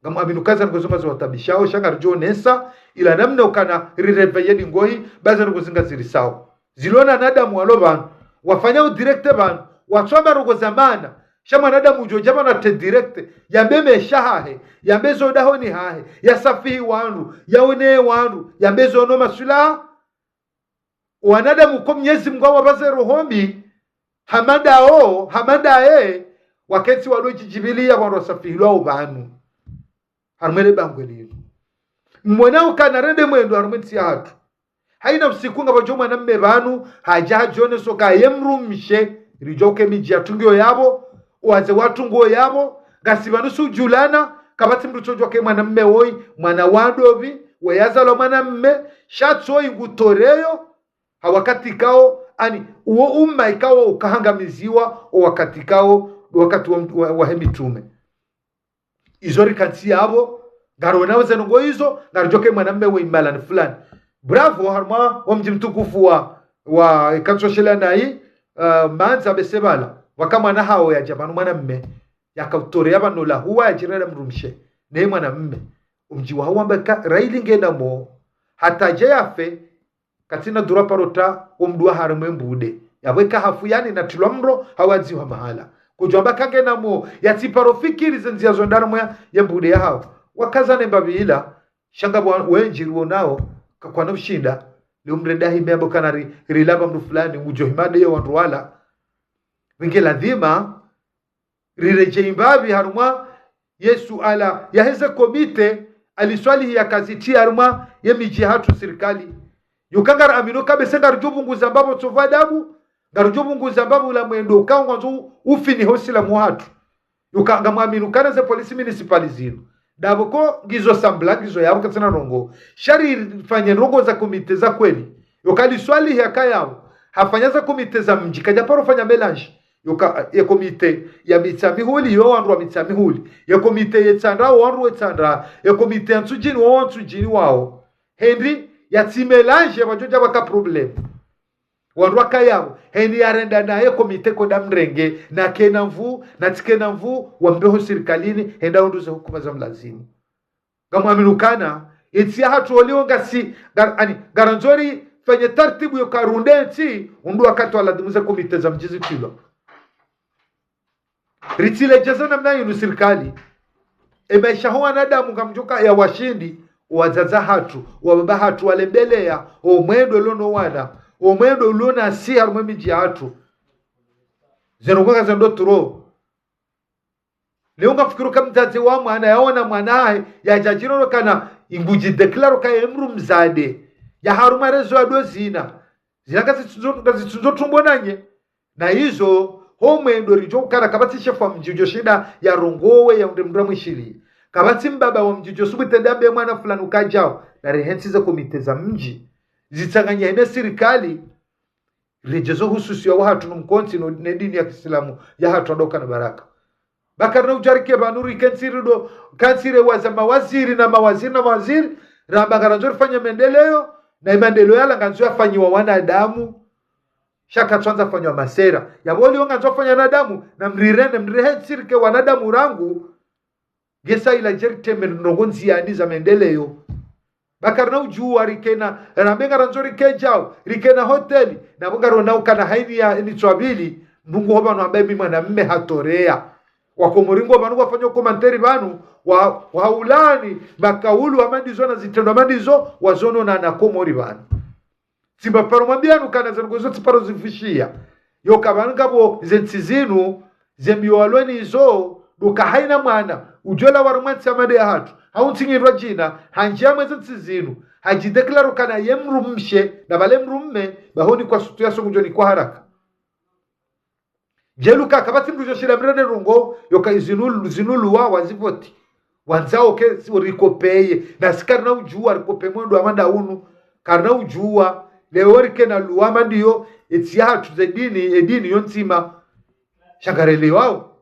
Ngamwaminu ukaya ze ndrongoo zo ngaziwatabishao, sha ngaridjo onesa, ila namna ukana ri réveiller dingohi, ba ze ndrongoo zi ngazirisao. Zilo wanadamu walo pvanu, wafanyao direct pvanu, watsu amba ndrongoo za maana, sha mwanadamu udjo dja pvanu ate direct, yambe maesha hahe, yambe zo dahoni hahe, yasafihi wandru, yaoneye wandru, yambe zo ono maswilaha. Wanadamu ko Mwenyezi Mngu hawapvaze roho mbi, hama ndawo, hama ndaye, waketsi walo djidjibiliya wandru wasafihilwao pvanu. Harumwa ele bangwe linu. Mwona ukana rende mwendo harumwa entsi yahatru. Haina usiku ngapvadjo mwanamme pvanu, hadja hadjioneso ka ye mdrumshe, ridjuwa uka e midji yahatru ngiyo yapvo, wazee wahatru ngiyo yapvo, ngasi pvanu sudjulana, kapvatsi mndru tsodjuwa uka e mwanamme woyi, mwana wa ndopvi, we yazalwa mwanamme, sha tsi oyi ngutoreyo, ha wakati ikao, ani, uwo umma ikao ukahangamiziwa, o wakati ikao, wakati wa, wa, wahe mitrume. Izo rikantsi yapvo, ngaronao ze ndrongoo izo, ngaridjuwa uka e mwanamme we imala ni fulani. Bravo, harumwa wo mdji mtukufu wa, wa, ikantsi wa shela nayi, uh, Mandza Besebala, waka mwana hawo yadja pvanu mwanamme, yakautoreya pvanu la huwa yadjirela mdrumshe, ne mwanamme. Omdji wahawo wamba ka, raili ngena mo, hata dje yafe, katsina droit paro ta, omdru wa harumwa e mbude. Yapvo eka hafu yani natrilwa mro, hau adzihwa mahala. Kudjwamba kangena mo, yatsi paro fikiri ze ndziya zo ndani mwa ye mbude yahawo. Wakaza ne mbapvi ila, sha ngapvo wendji riwonao, kakwana ushinda, leo mrenda hime yapvo kana ri, rilapva mndru fulani, udjo hima nde ye wandru wala. Pvenge ladhima, riredjeyi mbapvi harumwa ye suala yaheze komite, Ali Swalihi yakazitria harumwa ye midji yahatru sirikali. Yoka ngaraminio kabisa ngaridjo pvunguza mbapvi utsovu adabu, ngaridjo pvunguza mbapvi ula mwendo, ukao ngwandzo ufinihe usilamu wahatru. Yoka ngamwaminu ukana ze police municipale zinu. Ndapvo ko ngizo sambla, ngizo yapvo katsina ndrongoo. Sha rifanye ndrongoo za komite za kweli. Yoka Ali Swalihi yaka yapvo, hafanya za komite za mdji, kadja paro fanya mélange. Yoka, ye komite ya Mitsamihuli, yo wandru wa Mitsamihuli. Ye komite ye Tsandra, wo wandru we Tsandra. Ye komite ya Ntsudjini, wo wa Ntsudjini wawo. Hindri, yatsi mélange, pvadjo dja pvaka problème. Wandru waka yapvo, hindri yarenda naye komite ko ndamrenge, na kena nvuu, na tsi kena nvuu, wambe ho sirikalini, hende ahundru ze hukuma za mlazimu. Ngamwaminu ukana, entsi yahatru oliwo ngasi, ngar-, ani, ngarandzo rifanye tartibu yoka runde entsi, undru wakati wa ladhimu ze komite za mdji zitrilwa. Ritsiledjeza namna yinu sirikali. Emaesha ho wanadamu ngamdjoka ya washindi, wadzadze hatru, wababa hatru, walembeleya, omwendo ulo no wana, omwendo ulo nasi harumwa emidji yahatru. Zinu ngazendo tro. Leo ngamfikiri uka mdzadze wa mwana, yaona mwana wahe, yadjadjiroro kana, ingudji déclare uka ye mdru mdzadze. Ya harumwa rezo ya do zina. Zina ngazitsundzo, ngazitsundzo trumbo nanye. Na izo, ho mwendo ridjo ukana kapvatsi shefu wa mdji udjo shinda yarongowe yahundre mdru amwishiliye. Kapvatsi mbaba wa mdji udjo subutu yende yambe mwana fulani uka djao, na rihentsi ze komite za mdji. Zitsanganye hene sirikali, redjezo hususiya wahatru no mkontsi no ne dini ya kisilamu yahatru ndo ukana baraka. Ba karina udja rike pvanu rike ntsi rido, kantsi re waza mawaziri na mawaziri na mawaziri, ramba ngarandzo rifanye maendeleyo, na emaendeleyo yala ngandzo yafanyiwa wanadamu, sha katsandza fanyiwa masera. Yapvo liyo ngandzo yafanyiwa wanadamu, na mrirende, mrirehentsi rike wanadamu rangu, ngesa ila djeri teme ndrongo ndziyani za maendeleyo. Ba karina udjuwa rikena, rambe ngarandzo rike djao, rikena hoteli, na pvo ngarona ukana haini ya ini tswabili, mdru ngu ho pvanu ambe mi mwanamme hatoreya. Wakomori ngo pvanu wafanya komanteri pvanu, wa, waulani, makaulu hama ndizo na zitrendwa hama ndizo, wazono na, na Komori pvanu. Tsimba paro mwambiyanu kana ze ndrongo izo tsi paro zipvishiya. Yoka pvanu ngapvo ze ntsi zinu, ze mbiyo walweni izo, ndo uka haina mwana, udjo lawa harumwa ntsi ya made yahatru, hau ntsi nyindrwadjina, handjiya mwe ze ntsi zinu, hadji déclare ukana ye mdrumshe, na pvale mdrumme, ba ho nikwa sutu ya songo djo nikwa haraka. Djeli uka kapvatsi mdru udjo shinda mrende ndrongo, yoka zinu, zinu luwa wazivoti. Wandzao ke si rikopeye. Na si karina udjuwa rikope mwendo wa manda unu. Karina udjuwa, leo rikena luwa hama ndiyo, etsi yahatru ze dini, edini yo ndzima. Sha ngarelewao.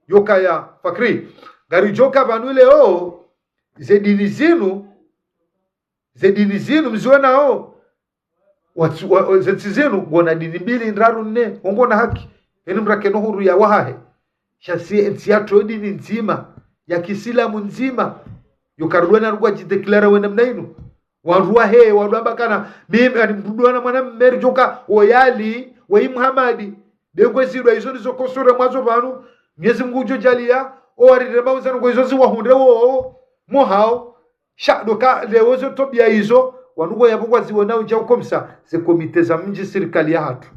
Yoka ya Fakri. Ngaridjoka pvanu leo, ze dini zinu, ze dini zinu, mziwonao, watsu-, wa, wa, ze ntsi zinu, ngona dini mbili, ndraru, nne, wo ngona haki. Eni mdru akena uhuru ya wahahe. Sha si, entsi yahatru yo dini ndzima, ya kisilamu ndzima. Yo karudjuwa na rugwa dji déclare we namna inu. Wandru wahe, wandru amba kana, mimi, ani mdru wana mwanamme ridjoka, oyali, we Muhamadi. Be ngwe zidwa izo ndizo kosore mwazo pvanu, Mwenyezi Mungu udjo djaliya, owarirema uza ndrongo izo ziwahundre wo, mo hao, sha ndo uka leo zo twabiya izo, wandru ngo yapvo ngwaziwona udja ukomsa, ze komite za mdji sirikali yahatru.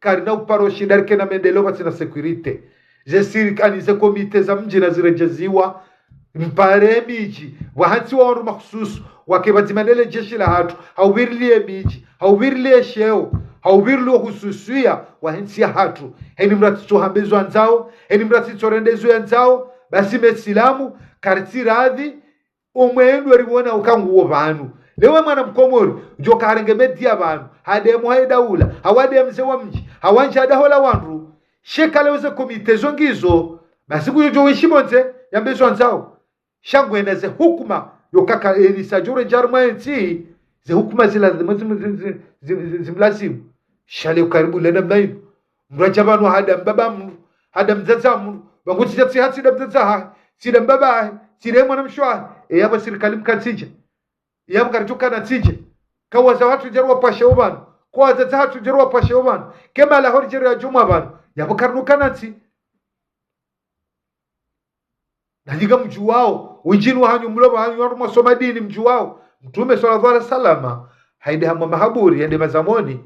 Karina uparo shinda rikena maendeleyo pvatsina sécurité. Ze sirikali, ze komite za mdji na ziredjeziwa, mpare midji, wahantsiwa wandru mahususu, wake pvadzima nele jeshi lahatru, haupviriliye midji, haupviriliye sheo, haupviriliye uhususiya, wahentsi yahatru. Heni mdru atsitso hamba izo yandzao, heni mdru atsitso rende izo yandzao, basi mesilamu, karitsi radhi, omwendo riwona uka nguwo pvanu. Leo mwana mkomori, udjoka harenge media pvanu, hademo haye daula, hawade mze wa mdji, hawandja hadahola wandru, sheka leo ze komite zo ngizo, basi kudjo djo wishi pvondze, yambe izo yandzao. Sha ngwena ze hukuma, yoka ka eni sa djore djarumwa entsi, ze hukuma zila zimwe zim-, zim-, zim-, zim-, zim-, zimlazimu. Sha leo karibu lena mna inu. Mdru adja pvanu hada mbaba mdru, hada mdzadze mdru, pvangu tsidja tsi ha, tsida mdzadze ha, tsida mbaba ha, tsida mwana mshe ha, e yapvo sirikali mkantsidja. E yapvo karidjokana tsidje. Ka waza hatru djeru wapvashe opvanu. Ka wadzadze hatru djeru wapvashe opvanu. Ke mala hori djeru ya djumwa pvanu. Yapvo karinokana tsi. Na nyinga mdjuwao, windji ni wahanyu mlo pvahanyu wandru mwasoma dini mdjuwao. Mtrume swallallahu alayhi wasallam, haende hamwa mahaburi, yende mazamoni.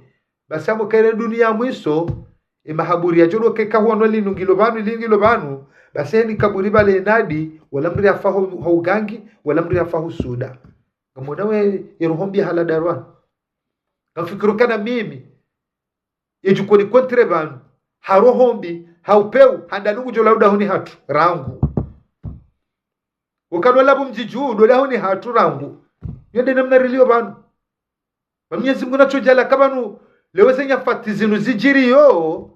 Basi hamo kayile duniya ya mwiso, e mahaburi yadjo doke kahuwa no linu ngilo pvanu, ili ngilo pvanu. Basi heni kaburi pvale nadi, wala mdru yafa ho, ho ugangi, wala mdru yafa husuda. Ngamwona we, ye roho mbi ya hala darwani. Ngamfikiri ukana mimi, yedjukoni kontre pvanu, ha roho mbi, ha upvewu, handa nungu djo la udahoni hatru, rangu. Ukadwa labu mdjidju, ndo dahoni hatru rangu. Yo nde namna riliyo pvanu. Ba Mwenyezi Mungu natsodjala ka pvanu, leo ze nyafati zinu zidjiriyo,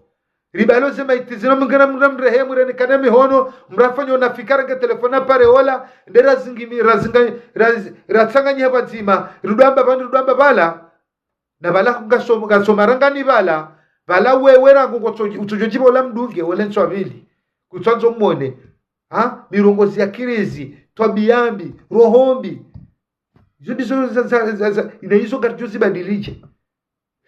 ribalo ze maiti zinu mngana mra mrehemu, renikane mihono, mrafanya unafikara nge telefona pare ola, nde razingimi, razinga, raz-, ratsanganyihe pvadzima, rudwamba pvanu, rudwamba pvala, na pvala ngaso-, ngasoma rangani pvala, pvala wewe rangu ngotso-, utsodjo djiba ola mdunge, ole ntswa pvili. Kutsandzo mwone. Ha? Mirongozi ya kirizi, twabiya mbi, roho mbi. Izo ndizo za, za, za, za, ina izo ngaridjo zibadilidje.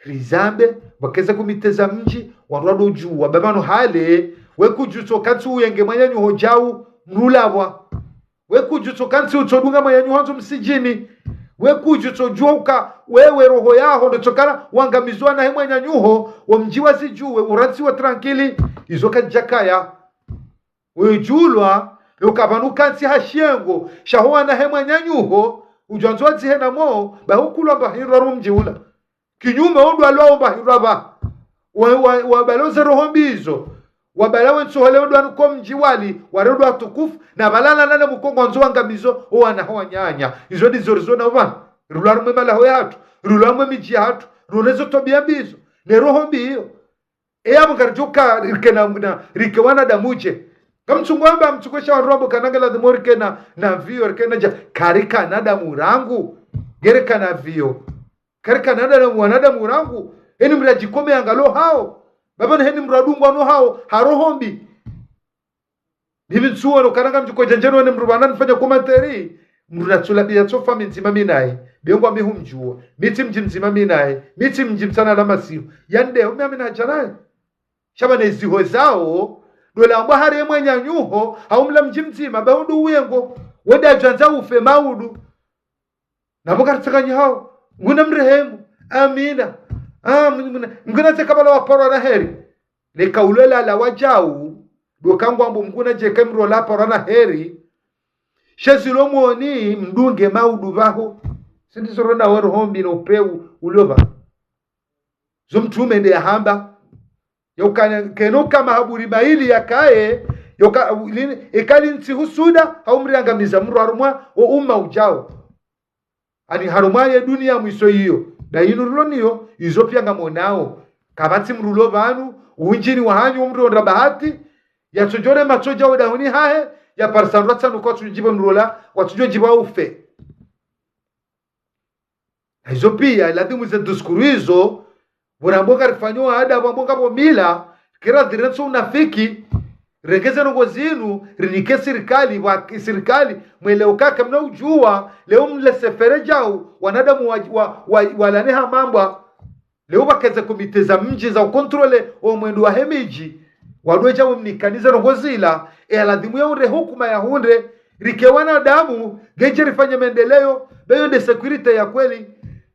Rizambe, pvwakeze komite za mdji, wandru wadodjuwa, ba pvanu hale, we kudjutso kantsi uyenge mwananyaho djau, mrulapvwa. We kudjutso kantsi utsodunga mwananyaho handzo msidjini. We kudjutso djuwa uka wewe roho yaho ndo tsokana wangamizwa na he mwananyaho, wo mdji wazidjuwe, urantsiwa tranquille. Izo kazidjakaya. Wedjulwa, uka pvanu kantsi ha shengo shaho wana he mwananyaho, udjwandzo wadzihe na mo, ba hukulwa mba hindru harumwa mdji ula. Kinyume, ondro walwa omba hirwa ba. Wa, wa, wabala oze roho mbi izo. Wabala wentsohole ondro wanu ko mdji wali, ware ondro watukufu, na balala nane mukongo wandzo wangamizo, owana hawananya. Izo ndizo rizo na opvanu. Rilwa harumwa emalaho yahatru, rilwa harumwa emidji yahatru, rionezo twabiya mbi izo. Ne roho mbi iyo. Eya mbu ngaridjoka rike na, na, rike wanadamu dje. Kamtsungu amba mtsuko sha wandru wambo kana nge ladhimu rike na, na viyo, rike na dja. Karika wanadamu rangu. Ngerika na viyo. Karika wanadamu, wanadamu rangu. Heni mdru adjikome yangalo hawo. Baba ni heni mdru adungwa no hawo. Ha roho mbi. Mimi ntsuwo no kana ngamdjuko djandjeno heni mdru bana nifanya commentaire. Mdru natsula biya tsofa mi ndzima mi naye. Bengwa mi humdjuwa. Mi tsi mdji mdzima mi naye. Mi tsi mdji mtsana la masihu. Yande, umi amina djanaye. Sha ba ne ziho zawo, ndo lambwa hari ye mwananyaho, hau mla mdji mdzima, ba undru uyengo, wende adjwandza ufe maudu. Na mbo karitsakanyi hawo, Mngu namrehemu, amina. Ah, Mngu na, Mngu natse kabala waparwa na heri. Leka ulwela la wadjau, ndo kangwambo Mngu nadjeke mdru ola aparwa na heri. She zilo mwoni, mdunge maudu pvaho. Sindi zoro na wero hombi no peu ulio pva. Zo mtrume nde yahamba. Yoka, keno kama haburi maili yakaye, yoka, lini, ekali ntsi husuda, hau mriangamiza mdru harumwa, o umma udjao. Ani harumwa ye duniya mwiso iyo. Nda inu rilo niyo, izo piya ngamonao. Kapvatsi mdru lo pvanu, undjini wahanyu, o mdru ondra bahati, yatsodjore matsodja odahoni hahe, yaparisa ndrwa tsanu kwatsudjiba mdru ola, watsudjo djiba ufe. Na izo piya, ladhimu ze discours izo, pvo rambo karifanyo ada, pvo rambo ngapvo mila, kera dhirentso unafiki, rengeze ndrongo zinu, rinike sirikali, wa sirikali, mwele ukaka mna udjuwa, leo mle sefere djau, wanadamu wa, wa, wa, walane ha mambwa, leo pvakeze komite za mdji za ukontrole o mwendo wa he midji, wadwe djau mnikanize ndrongo zila, e ladhimu ya ure hukuma ya hundre, rike wanadamu, ngedje rifanye mendeleo, beyo nde sécurité ya kweli.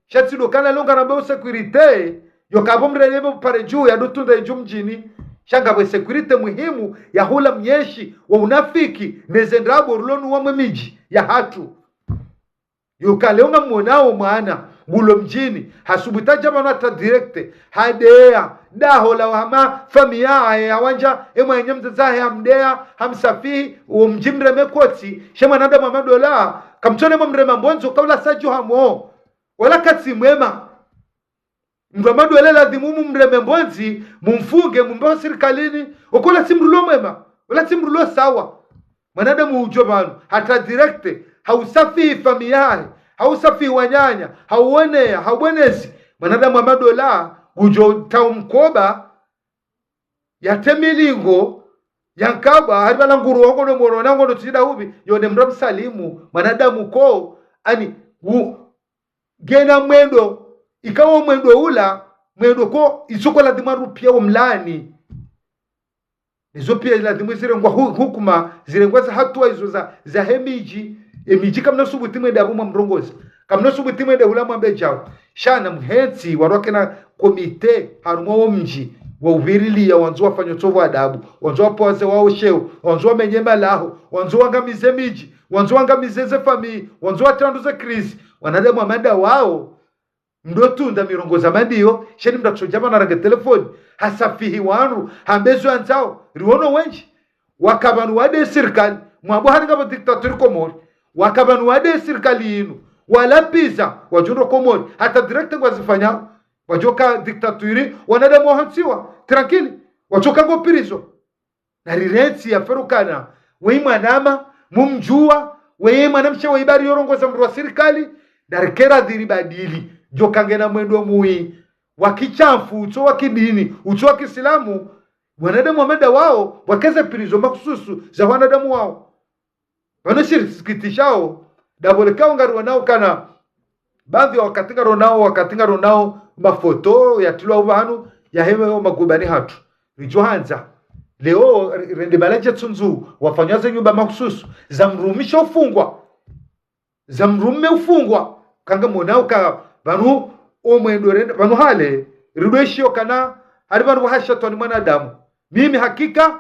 Sha tsi ndo kana longa na beyo sécurité, yoka pvo mreleve pare dju ya ndo tunda idju mdjini. Sha ngapvo sécurité muhimu ya hula mnyeshi wa unafiki, neze ndrabo rilo nuwa mwe midji yahatru. Yoka leo ngamonao mwana, ngulo mdjini, hasubuta dja pvanu hata direct, hadeya, daho la wahama, famiya, aye, hawandja, e mwananya mdzadze, aye, hamdeya, hamsafihi, o mdji mreme kotsi, she mwanadamu wa madola, kamtsone mwa mrema mbondzo, kaula sadju hamo, wala katsi mwema. Mdru wa madola ladhimu mumreme mbondzi, mumfunge, mumbe ho sirikalini, okola tsi mdru lo mwema, ola tsi mdru lo sawa. Mwanadamu udjo pvanu, hata direct, hausafihi famiya yahe, hausafihi wananya, hauoneya, haubwenezi. Mwanadamu wa madola, udjo tao mkoba, yate milingo, yankabwa, hari pvala nguru wongo no moro, na ngono tsidja hupvi, yone mdru msalimu, mwanadamu ko, ani, u, ngena mwendo, ikawo mwendo ula, mwendo ko, isoko ladhimu rupiya wo mlani. Nizo piya ladhimu zirengwa hu-, hukuma, zirengwa za hatuwa izo za, za he midji, e midji kamna subuti mwende apvo mwa mrongoza. Kamna subuti mwende hula mwambe djau. Sha na muhentsi, wandru wakena komite, harumwa wo mdji, wa uviriliya, wandzo wafanye tsovu adabu, wandzo wapoze wao sheo, wandzo wamenye malaho, wandzo wangamize midji, wandzo wangamize ze famiyi, wandzo watranduze crise, wanadamu wa mada wao, mdru otunda mirongoza mandiyo, sheni mdru atsodja pvanu arange telefoni, hasafihi wandru, hambe zo yandzao, riwono wendji. Waka pvanu wade sirikali, mwambo hari ngapvo dictature Komori. Waka pvanu wade sirikali inu, walapviza, wadjo ndo Komori, hata direct ngwazifanyao, wadjoka dictature, wanadamu wahantsiwa, tranquille, wadjoka ngo prison. Na rirentsi ya ferukana, weyi mwanama, mumdjuwa, weyi mwanamshe weyi bari yorongoza mdru wa sirikali, na rikera dhiri badili, djoka ngena mwendo mwi, wa kishamfu, utso wa kidini, utso wa kisilamu, wanadamu wa mada wao, wakeze prison makususu za wanadamu wao. Pvanu shiri sikitishao, ndapvo leka ngariwonao kana, baadhi ya wakati ngarionao, wakati ngarionao mafoto yatilwa upvanu, ya hewe o magubani hatru. Ridjo handza. Leo re-, rende bala dje tsundzu, wafanywa ze nyumba mahususu, za mdrume sha ufungwa. Za mdrume ufungwa. Kanga mona uka pvanu omwendo rende, pvanu hale, ridwe shiyo kana, hari pvanu pvwa hashetwani mwanadamu. Mimi hakika,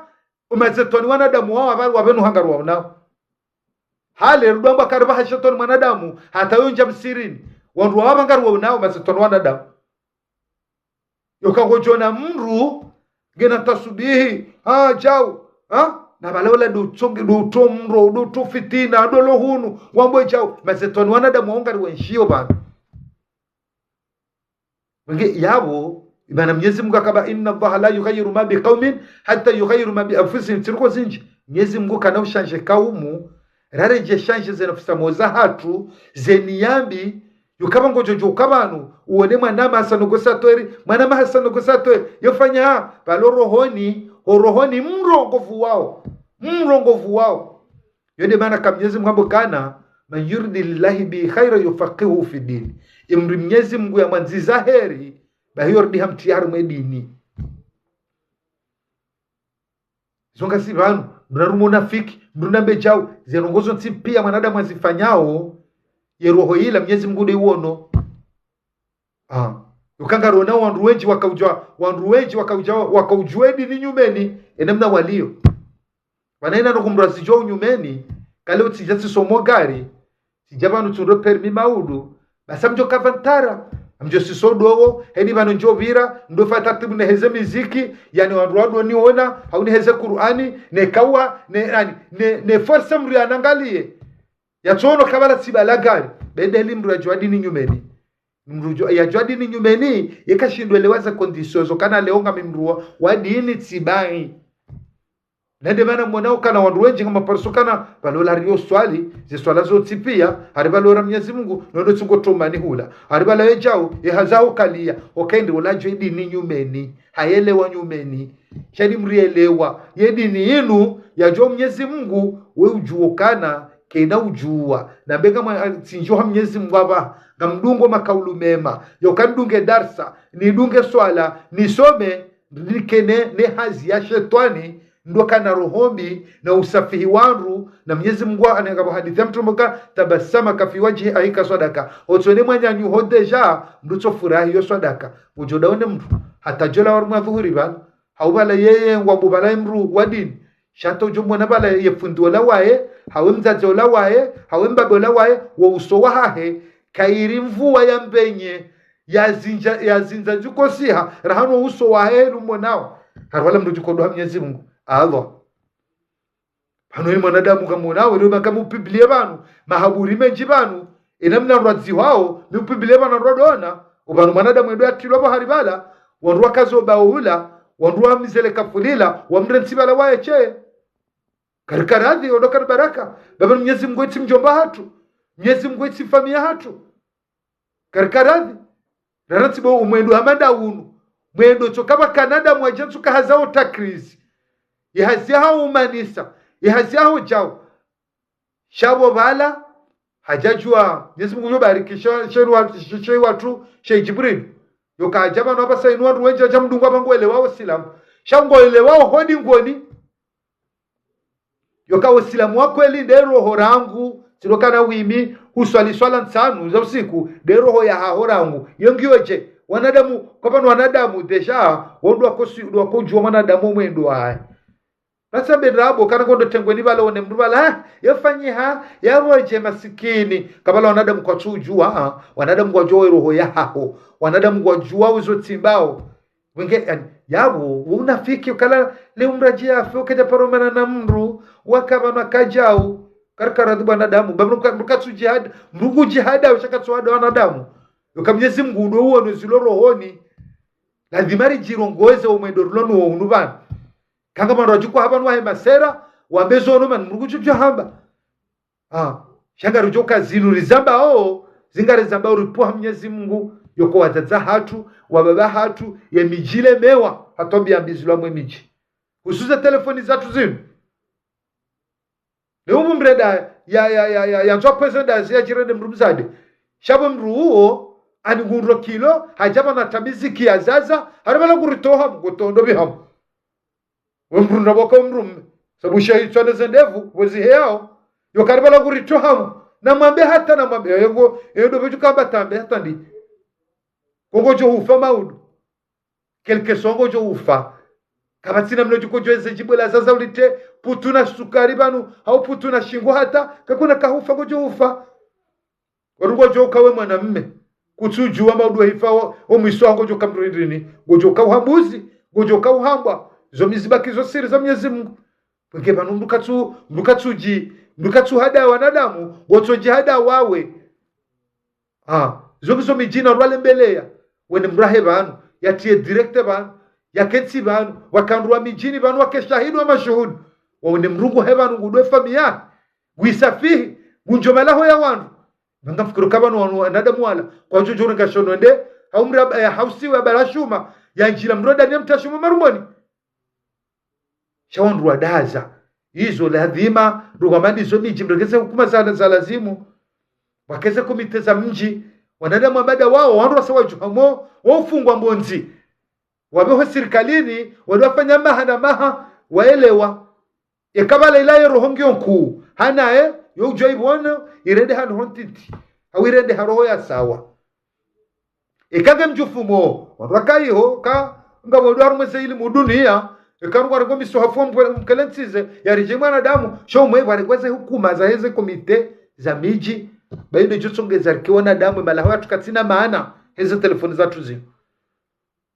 umazetwani wanadamu wao, wapva-, wapvenu hangarwa unao. Hale, rudwambwa kari pvwa hashetwani mwanadamu, hata yo ndja msirini. Wandru wao pvangarwa unao, umazetwani wanadamu. Yoka ngodjona mdru, ngena tasubihi, ha, djau, ha? Na pvala ola ndo utsonge, ndo utso mro, ndo utso fitina, ndo lo hunu, wambo djau, mazetwani wanadamu wao ngari wenshiyo pvanu. Wenge yapvo, imana Mnyezi Mungu hakamba, إن الله لا يغير ما بقوم حتى يغيروا ما بأنفسهم. Tsiruko zindji, Mnyezi Mungu kana ushanje kaumu, raredje shanje ze nafsi mo zahatru, ze niya mbi, yukapva ngodjo djo ukapvanu, uone mwana mahasano gosatweri, mwana mahasano gosatweri, yofanya, pvalo rohoni, ho rohoni mrongovu wao, mrongovu wao. Yo nde mana ka Mnyezi Mungu hambo kana, من يرد الله به خيرا يفقهه في الدين. Emdru Mnyezi Mungu yamwandziza heri, bahi yo rudi hamtriya harimwe dini. Zonga si pvanu, mdru narume unafiki, mdru nambe djau, ze ndrongo zontsi piya mwanadamu azifanyao, ye roho yila Mnyezi Mungu nde iwono. Ah. Yoka ngarona wandru wendji wakaudjwa, wandru wendji wakaudjwa, wakaudjwa edini nyumeni, enamna waliyo. Pvanu ina no kumdru azidjuwa unyumeni, kale utsidja tsisomo gari, tsidja pvanu tsundo permis maudu, basi amdjo kavantara, amdjo siso dowo, heni pvanu ndjo pvira, ndo fata tibu neheze miziki, yani wandru wado niona, hau neheze Kur'ani, ne kawa, ne, yani, ne, ne force mdru yanangaliye. Yatsono kabala tsiba la gari, bende li mdru yadjuwa dini nyumeni. Mdru djo-, yadjuwa dini nyumeni, yeka shindwe lewa ze conditions zo kana leo ngami mdru wa, wa dini tsibahi. Na nde mana mwona ukana wandru wendji ngama parso kana, pvalo la riyo swali, ze swala zontsi piya, hari pvalo ra Mnyezi Mungu, nono tsungo tomani hula. Hari pvala ye djau, ye haza ukaliya, okaende ola djo edini nyumeni, hayelewa nyumeni. Shani mrielewa, ye dini inu, yadjuwa Mnyezi Mungu, we udjuwa ukana, kena udjuwa. Na mbe ngamwa, tsindjo ha Mnyezi Mungu apva, ngamdungo makaulu mema, yoka ndunge darsa, nidunge swala, nisome, ndikene ne hazi ya shetwani, ndo kana roho mbi, na usafihi wandru, na Mnyezi Mungu anenga pvo hadisi ya mtrume ka, تبسمك في وجه أخيك صدقة. Otsone mwananyaho déjà, mdru tso furahi yo swadaka. Udjo daone mdru, hata djola warumwa dhuhuri pvala, hau pvala yeye ngwa bu pvala mdru wa dini. Sha hata udjo mwona pvala ye fundi ola waye, hawe mdzadze ola waye, hawe mbaba ola waye, wo uso wahahe, kayiri mvua ya mbenye, yazindja, yazindza ndjuko siha, rahana wo uso wahahe lumonao. Hari pvala mdru djuko doha Mnyezi Mungu. Allah. Pvanu eni mwanadamu kamuonao, eni makamu publie pvanu, mahaburi mendji pvanu, enamna rwadzihwao, mi upublie pvanu rwadona, opvanu mwanadamu endo yatilwa pvo hari pvala, wandru wakazo bao hula, wandru wamizele kafulila, wamrentsi pvala waye she. Karikaradhi, ondo karibaraka, baba Mnyezi Mungu etsi mdjomba hatru, Mnyezi Mungu etsi famiya hatru. Karikaradhi, rarantsi bo umwendo hamanda unu. Mwendo tsoka pvakana damu wadja ntsuka hazao takrizi. Ye hazi yaho umanisa. Ye hazi yaho djao. Sha pvo pvala, hadjadjuwa, Mnyezi Mungu yo bariki, she, she wa-, she, she watru, she Djibril. Yoka hadja pvanu apvasa inu wandru wendji wadja mdungu apva ngwelewao silamu. Sha ngwelewao hodi ngoni. Yoka usilamu wa kweli nde roho rangu, tsilo kana wimi, huswali swala ntsanu za usiku, nde roho yahaho rangu. Yo ngiyo dje, wanadamu, kwapvanu wanadamu, déjà, wandru wakosi-, wandru wakodjuwa mwanadamu omwendo waye. Basi ambe ndrabo, kana ngondo tengweni pvala one mdru pvala, ha, yafanyiha, yapvo dje masikini. Kapvala wanadamu kwatsudjuwa, ha, wanadamu ngwadjuwa ye roho yahaho, wanadamu ngwadjuwa uzo tsimbao. Wenge, yani, yapvo, wo unafiki, ukala, le umradji yafe, ukedja paro mana na mdru, wakapvanu kadjau, karikaradhi bwanadamu, ba mdru ka-, mdru katsu djihada, mdru ngu djihada, usha katsu hada wanadamu. Yoka Mnyezi Mungu, udo uono zilo rohoni, lazima ridjirongoze omwendo rilo nuwo unu pvanu. Kanga mwana wadjukwa hapvanu wahe masera, wambe zono mani, mdru kutsu djo hamba. Ah, sha ngarudjo ka zinu rizambao, zinga rizambao ripvoha Mnyezi Mungu, yoko wadzadze hatru, wababa hatru, ye midji lemewa, hatwambiya mbi zilwa mwe midji. Hususwa telefoni zatru zinu. Leo mdru mrenda ya, ya, ya, ya, yandzwa pvweze ndazi yadjirende mdru mdzadze. Sha pvo mdru uwo, ani ngundro kilo, hadja pvanu hata miziki ya zaza, hari pvala nguritoha mgotondo bihamu. Omdru ndapvo ka omdrume. Sabu shahitswa neze ndevu, wezi heyao. Yo karibala kuritohamu. Namwambe hata namwambe. Yengo, yendo pveju kamba tambe, hata ndi. Kongo djo hufa maudu. Quelque soit ngodjo hufa. Kapvatsina mno djuko djo eze djibu la zaza ulite, putu na sukari pvanu, hau putu na shingo hata, kakuna kahufa ngodjo hufa. Wari ngodjo uka we mwanamme. Kutsudjuwa maudu wa hifa wo, omwiso waho ngodjo uka mdru hindrini. Ngodjo uka uhambuzi, ngodjo uka uhambwa. Zo mizibaki zo siri za Mwenyezi Mungu. Pvweke pvanu mdru katsu, mdru katsudji, mdru katsu hada wanadamu, ngotsodji hada wawe. Ah, zo ngizo midjini rwalembeleya. Wene mdru ahe pvanu, yatiye direct pvanu, yakentsi pvanu, waka wandru wa midjini pvanu, wake shahidi wa mashuhudi. Wawone mdru nguhe pvanu, ngudwe famiyi yahe. Ngwisafihi, ngundjo malaho ya wandru. Manga mfikiri ka pvanu wanu wanadamu wala. Kwadjo djo renga shono nde, hau mdru aba-, ya hausiwe abala shuma, yandjila mdru ndani ya mtashumu marumoni. Sha wandru wadaza. Izo lazima, rugamani zo midji, mrekeze hukuma za, za lazimu. Wakeze komite za mdji, wanadamu wabada wao, wandru wasa wadjuhamo, wafungwa mbondzi. Wapveho sirikalini, wandru wafanya maha na maha, waelewa. Eka pvala ila ye roho ngiyo nkuu, hanaye, yo udjuwa ipvono, irende hanu ho ntiti. Hau irende ha roho ya sawa. Eka nge mdjufumo, wandru waka iho, ka, ngapvo wandru harumwa ze ilimu duniya, eka rungwa rengo misohafu wa mkwe-, mkelentsize, yaridje mwanadamu, sho mwe pvwa rengo ze hukuma za heze komite, za midji, bayi ndo djo tsongeza rike wanadamu, malaho yatru katsina maana, heze telefoni zatru zinu.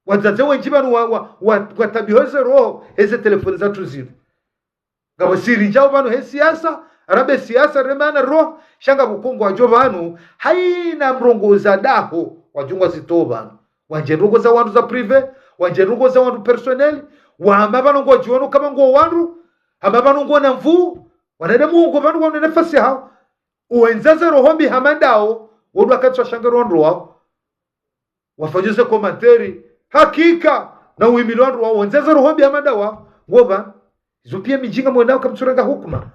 Wadzadze wendji pvanu wa, wa, wa, watabiho ze roho, heze telefoni zatru zinu. Ngapvo siri djao pvanu he siasa, arabe siasa, remana roho, sha ngapvo kongwadjo pvanu, haina mrongo za daho, wadjungwa zito pvanu. Wandje ndrongo za wandru za privé, wandje ndrongo za wandru personnel, wamba pvanu ngodjiwono kama ngo wandru, hamba pvanu ngona nvuu, wanadamu ngo pvanu wana nafasi hao. Uwendza ze roho mbi hama ndao, wandru wakatswa shange roho ndro wao. Wafanya ze commentaire, hakika, na uhimili wandru wao, wandza ze roho mbi hama ndao, ngopva, izo piya midji ngamwonao kamtsurenga hukuma.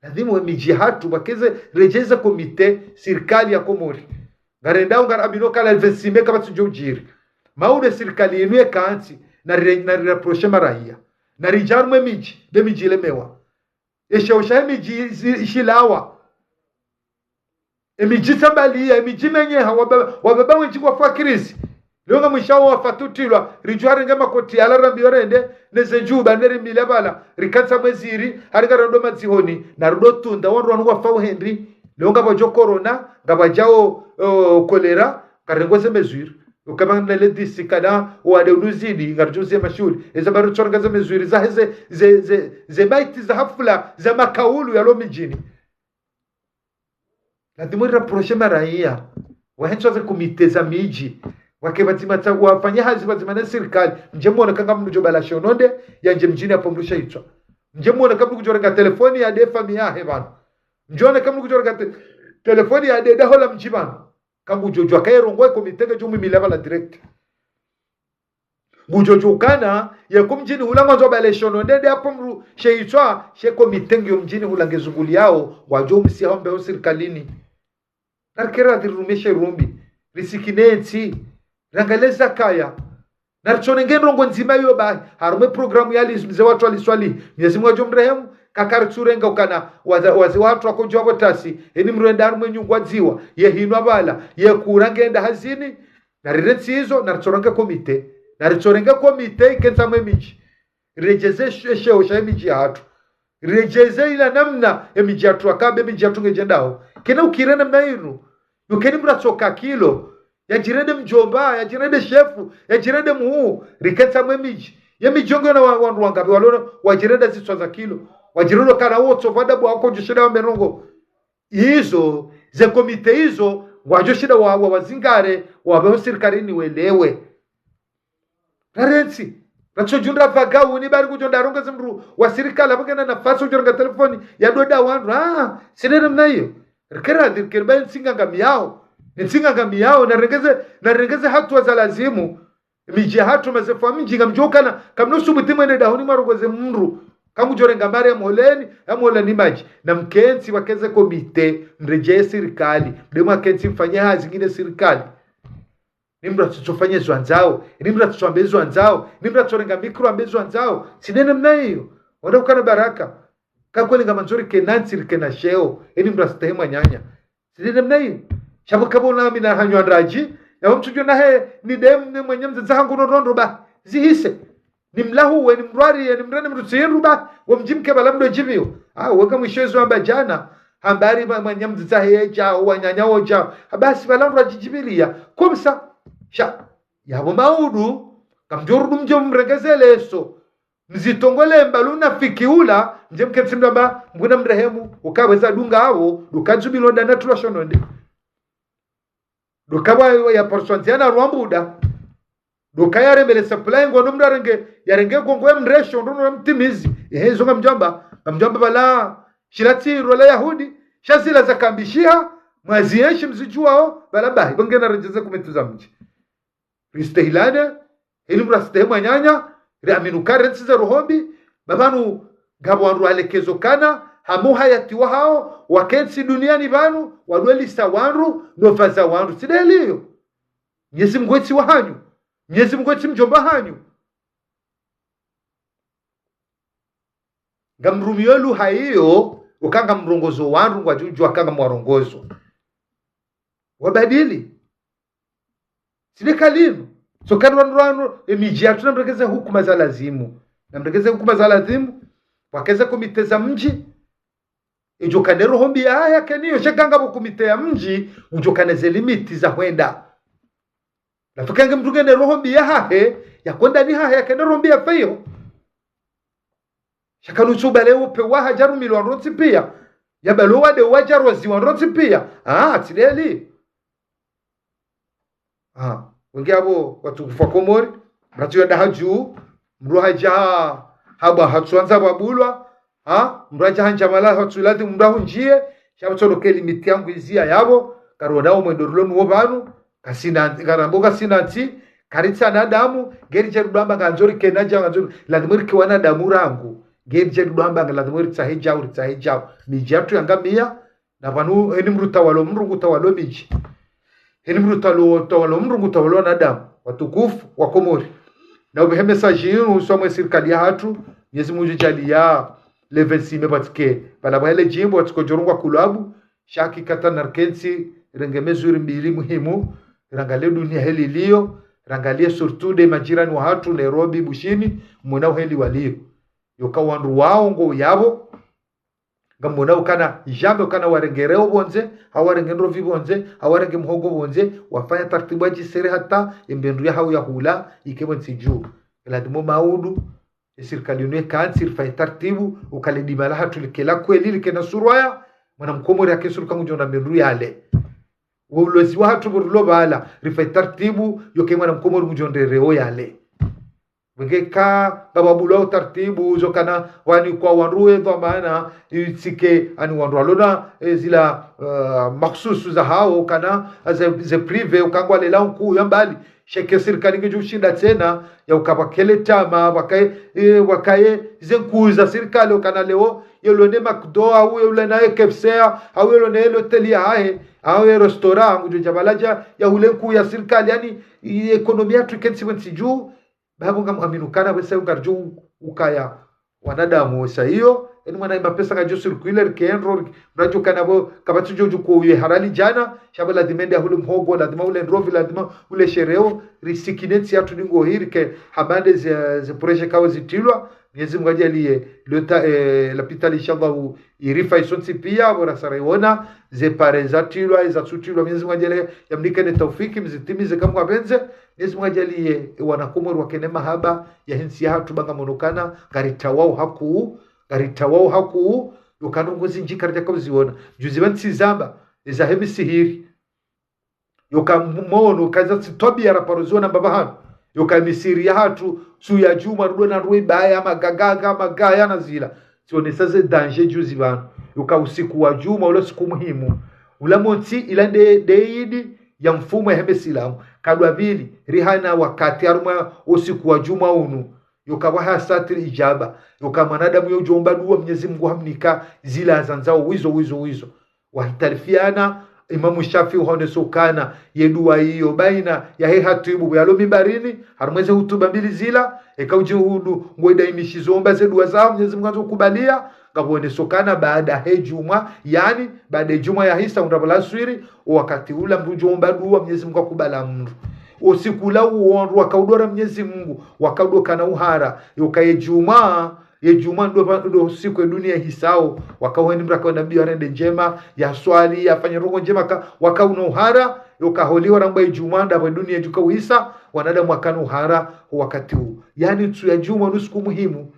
Lazimu we midji hatru, wakeze redjeze komite, sirikali ya Komori. Ngarendao ngaraminao kala vingt-six mai kapvatsi djo udjiri. Maudu sirikali inu yekantsi, na ri-, na rirapproche maraya. Na ridje harumwa e midji, be midji ilemewa. Eshe osha e midji zi-, ishilawa. E midji tsambaliya, e midji menyeha, waba-, wababa wendji wafakirisi. Leo ngamwishawo wafatutilwa, ridjuwa renge makoti yala rambiyo rende, neze djuba, neri mila pvala, rikantsa mwezi iri, haringa rando madzihoni, na rudo tunda, wandru wanu wafa uhendi, leo ngapvadjo corona, ngapvadjao, o, kolera, karengo ze mesure. Ukaba nele disi kana, wade uluzidi, ngaridjo ze mashuhuli. Eza bari tsorenga ze mesure, za heze, ze, ze, ze baiti za hafula, za makaulu yalo midjini. Lazimu rirapproche maraya. Wahentswa ze komite za midji. Wake pvadzima tsa, wafanye hazi pvadzima na sirikali. Mdje mwone ka ngamdru djo bala shono nde, yandje mdjini apvo mdru shahitswa. Mdje mwone ka mdru kudjo renga telefoni yade famiyi yahe pvanu. Mdje mwone ka mdru kudjo renga te-, telefoni yade daho la mdji pvanu. Kangudjo djuwa kaye rongoa e komite ngedjo mwimila pvala direct. Ngudjo djuwa ukana, yeko mdjini hula ngwandzo bale shono nde, nde apvo mdru shahitswa, she komite ngiyo mdjini hula ngezunguliyao, ngwadjo msiha wambe ho sirikalini. Narikere ati rirume she rumbi, risikine ntsi, rangalie zakaya. Naritsonenge ndrongo ndzima iyo bahi, harumwa e programu ya li-, mze watru Ali Swalihi, Mwenyezi Mungu adjo mrehemu, kakaritsurenga ukana, waza-, wazee watru wakodjo apvo tasi, eni mdru enda harumwa e nyungu adziwa, ye hinwa pvala, ye kura ngenda hazini, narirentsi izo, naritsorenge komite. Naritsorenge komite ikentsi harumwa e midji. Rirejeze she-, sheo sha e midji yahatru. Rirejeze ila namna e midji yahatru yakabe, e midji yahatru ngedjendao. Kena ukire namna inu. Yukeni mdru atsoka kilo. Yadjirende mdjomba, yadjirende shefu, yadjirende muhuu. Rikentsi harumwa e midji. Ye midji yo ngena wa-, wandru wangapvi walo na, wadjirenda zitswa za kilo. Wadjirenda kana wo tsopvwa adabu wakodjo shinda wambe ndrongo. Izo, ze komite izo, ngwadjo shinda wa, wa, wazingare, wapveho sirikalini welewe. Rarentsi, ratsodjundra pvagauni bari kudjo ndarongeze mdru wa sirikali, apvo kena nafasi udjo renga telefoni, yadoda wandru, ah, sine namna iyo. Rikere ati, rikere ba ntsi ngangamiyao. Ntsi ngangamiyao, narengeze, narengeze hatuwa za lazimu. Midji yahatru mazefu wa midji ngamdjo ukana, kamna usubuti mwende dahoni mwarongoze mdru. Kamdjo renga mari ya mholeni, ya mholeni madji. Namkentsi wakeze komite, mredjeye sirikali. Mde mwakentsi mfanye hazi ngine sirikali. Eni mndru atsofanya ezo andzao, eni mndru atsowamba ezo andzao, eni mndru atsorenga mikro amba ezo andzao. Tsi nde namna iyo. Wandru ukana baraka. Ka kweli ngamandzo rike na ntsi, rike na sheo, eni mndru astehi mwananya. Tsi nde namna iyo. Sha pvo kapvo na mi na hanyu andradji, yapvo mtsudjo nahe ni dem ne mwananya mdzadze hangu no ndrongoo ba zihise. Ni mlahuwe, ni mrwariye, ni mrene mndru tsi hindru ba, wo mdji mke pvala mndru djipviyo. Ah, weka mwisho ezo amba djana, hamba ari mwananya mdzadze hahe yadjao, wananya wadjao. Ah, basi pvala mndru adjidjipviliya. Comme ça. Sha, yapvo maudu, kamdjo rudi mdjo mrengeze leso. Mzitongole mba lo unafiki ula, mdje mketsi mndru amba, Mngu na mrehemu, uka weza dunga apvo, duka dzubi lo dana tulwa shononde. Duka wa, wa ya parswa ndzia na rwambuda. Duka ya rembele supply ngo no mndru arenge, yarenge gongo ya mresho, ndo no mtimizi. Ehe, izo ngamdjo amba, ngamdjo amba pvala, shila tsi rola Yahudi, sha zila zakambishiha, mwazienshi mzidjuwao, pvala bahi, pvo nge na redjeze kumiteza mdji. Ristehilane, eni mndru astehi mwananya, riamini uka rentsi za roho mbi, ba pvanu ngapvo wandru walekezo kana, hama uhayati wahao, wakentsi duniani pvanu, wadwelisa wandru, no pvaza wandru. Tsi nde liyo. Mnyezi Mngu etsi wahanyu. Mnyezi Mngu etsi mdjomba hanyu. Ngamrumiyo luha iyo, uka ngamrongozo wandru ngwadjudjuwa uka ngamwarongozo. Wabadili. Tsi nde kalima. So kani wandru wanu, emidji yatru namrengeze hukuma za lazimu. Namrengeze hukuma za lazimu. Wakeze komite za mdji. Idjo kana eroho mbi yahahe yakeniyo, sha ka ngapvo komite ya mdji, udjo kana ze limiti za hwenda. Lapvo ka nge mndru ngena eroho mbi yahahe, yakwenda ni hahe, yakena eroho mbi ya feyo. Sha kanu tsu pvale upve waha djarumilwa ndrontsi piya. Ya pvale wade wadjarwaziwa ndrontsi piya. Ah, tsi nde liyo. Ah, wenge apvo watukufu wa Komori, mndru atsu ya daha dju, mndru hadja ha, habwa hatsuandza bwabulwa, ha, mndru hadja handja mala hatsu ladhimu mndru ahundjiye, sha pvo tsono ke limiti yangu iziya yapvo, karona omwendo rilo nuwo pvanu, kasina, karambo kasina ntsi, karitsi wanadamu, ngeri djeri dwamba ngandzo rike na dja ngandzo, ladhimu rike wanadamu rangu, ngeri djeri dwamba nga ladhimu ritsahe djau, ritsahe djau, midji yatru yangamiya, na pvanu, eni mndru tawalo mndru ngu tawalo midji. Eni mndru tawalo, tawalo mndru ngu tawalo wanadamu, watukufu, wa Komori. Na upvehe message inu, uswa mwe sirikali yahatru, Mnyezi Mngu djaliya, le vingt-six mai pvatsike, pvala pvwa hele djimbo, pvatsike djorongwa kulabu, sha hakikatan narikentsi, renge mesures mbili muhimu, rangaliye duniya heli liyo, rangaliye surtout nde majirani wahatru, Nairobi, Bushini, mwona uheli waliyo. Yoka wandru wao ngo yapvo, ngamwona ukana, jamais ukana warenge reo pvondze, hau warenge ndrovi pvondze, hau warenge muhogo pvondze, wafanya taratibu wadjisere hata, embe ndru yahao ya hula, ike pvo ntsi dju. Ladhimu maudu, esirikali inu ekantsi, rifanye taratibu, uka le dima lahatru like la kweli, like na surwaya, mwana mkomori yake suru ka ngudjo ona mbe ndru yale. Wo ulozi wahatru pvo rilo pvala, rifanye taratibu, yoke mwana mkomori ngudjo ona reo yale. Wenge ka ngapvo wabulwa utaratibu, zo kana wanikwa wandru we dhwamana, itsike ani wandru walona, e, zila, eh, makhsusu zahao, kana, ze, ze privé, uka ngwalela nkuu ya mbali. Sha eke sirikali ngedjo ushinda tsena, ya uka pvwakele tama, pvwakaye, e, pvwakaye, ze nkuu za sirikali, ukana leo, yelone McDo, au yelone K F C, au yelone l'hôtel yahahe, au ye restaurant, ngudjo dja pvala dja, yahule nkuu ya sirikali, yani, i économie yatru ikentsi pvo ntsi dju, ba pvo ngamwamini ukana pvwesa yo ngaridjo ukaya wanadamu wesa iyo, eni mwana ye mapesa ngayadjo circuler, rike ndro, rike, mndru adjo kana pvo, kapvatsi djo djo ko uye harali djana, sha pvo ladhima ende ahule muhogo, ladhima ule ndrovi, ladhima ule shereo, risikine ntsi yatru ndingo hii, rike hama nde ze, ze projet kao zitrilwa, Mnyezi Mngu adjaliye, lota, eh, lapitali inshallah u, irifa isontsi piya, pvo rasara iwona, ze pare zatrilwa, izatsutrilwa, Mnyezi Mngu adjaliye, yamnikeni taufiki, mzitimize kamwe apvendze, Mnyezi Mngu adjaliye, e wana Komori wakene mahaba, ya hentsi yahatru ba ngamwono ukana, ngaritawao hakuu, ngaritawao hakuu, yoka ndrongo zindji karidjaka uziona. Juzi pvanu tsizamba, eza he misihiri. Yoka m-, mwono, uka iza tsi twabiya raparo ziona mbapvi hanu. Yoka misihiri yahatru, tsu ya djumwa, rudo na ndrwe baya, magagaga, magaya na zila. Tsionesa ze danger juzi pvanu. Yoka usiku wa djumwa, ula usiku muhimu. Ula montsi, ila nde, nde idi ya mfumo ya he mesilamu. Kadwa pvili, rihana wakati harumwa usiku wa djumwa unu. Yoka pvwaha satri ijaba. Yoka mwanadamu yo djomba duwa Mnyezi Mngu hamnika zila azandzao wizo, wizo, wizo. Wahitalifiana, Imamu Shafi uhaonesa ukana ye dua iyo baina yahe hatwibu yalo mimbarini, harumwa eze hutuba mbili zila, eka udjihudu ngwedaimishizo omba ze dua zaho, Mnyezi Mungu ngudjo kubalia, ngapvo onesa ukana baada he djumwa, yaani, baada ye djumwa yahisa, undra pvo laswiri, o wakati ula mndru udjo omba dua, Mnyezi Mungu akubala mndru. O usiku ula uwo wandru waka udora Mnyezi Mungu, waka udo kana uhara, yoka ye djumwa, ye djumwa ndo pva-, ndo siku ye dunia ihisao, waka uheni mndru akaona mbio yarende ndjema, yaswali, yafanye ndrongo ndjema, ka-, waka una uhara, yoka holiho rangwa ye djumwa, ndapvo ye dunia idjuka uhisa, wanadamu wakana uhara, wakati uwo. Yaani, ntsu ya djumwa ni usiku muhimu.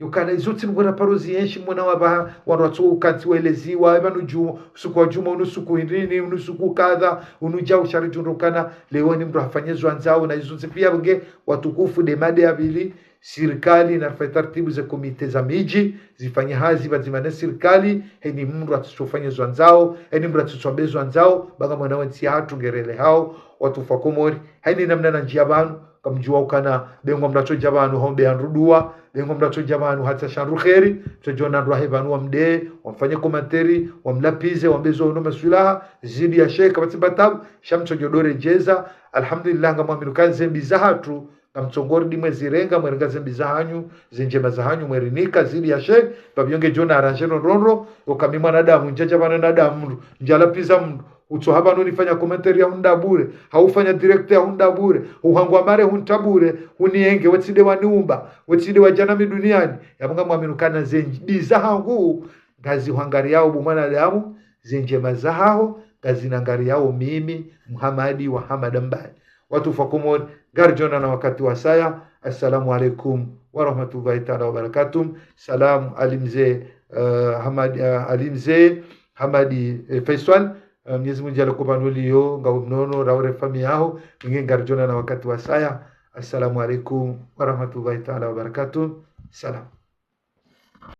Yokana izo tsi mgora paro zienshi mwana wa pvaha, wandru watso ukantsi waeleziwa, eba nu djumwa, usiku wa djumwa, unu usiku hindrini, unu usiku kadha, unu djau shari djundro kana, leo ni mndru hafanye zo andzao, na izo ntsi pia nge, watukufu, nde mada ya pvili, sirikali narifanye taratibu ze komite za midji, zifanye hazi pvadzima ne sirikali, heni mndru atsitsofanye zo andzao, heni mndru atsitsombe zo andzao, ba ngamwona we ntsi yahatru ngerelehao, watukufu wa Komori, heni namna nandjia pvanu, ngamdjua ukana, be ngwa mndru atsodja pvanu, haombe wandru dua, be ngwa mndru atsodja pvanu, hatsasha ndru kheri, mtsodjo ona wandru wahe pvanu wamdee, wamfanye komanteri, wamlapvize, wambe zo no maswilaha, zidi ya sheka, pvatsi pvatabu, sha mtsodjo dore djeza, alhamdulillah, ngamwaminu ukana ze mbi zahatru, ngamtsongori dimwe zirenga, mwerenga ze mbi zahanyu, ze ndjema zahanyu, mwerinika, zidi ya she, pvapvo nge djo na aranje ndrondrondro, yoka mi mwanadamu, ndjadja pvanu na damu mndru, ndjalapviza mndru, utsoha pvanu nifanya komanteri ya hundra bure, haufanya direct ya hundra bure, uhangwa mare huntra bure, hunienge, we tsi nde waniumba, we tsi nde wadja na mi duniani, yapvo ngamwaminu ukana ze mbi zahangu, ngazihwangariyao bo mwanadamu, ze ndjema zahaho, ngaziningariyao mimi, Muhamadi wa Hamada Mbaye. Watukufu wa Komori, ngaridjo onana wakati wasaya. Assalamu alaikum wa rahmatullahi taala wa barakatuh. Salam Ali Mze, eh, Hamadi, eh, Ali Mze, Hamadi, eh, Faisal. Eh, Mnyezi Mungu djaanlie ko pvanu uliyo, ngawe mnono, rawe ne famiyi yaho, nge ngaridjo onana wakati wasaya. Assalamu alaikum wa rahmatullahi taala wa barakatuh. Salam.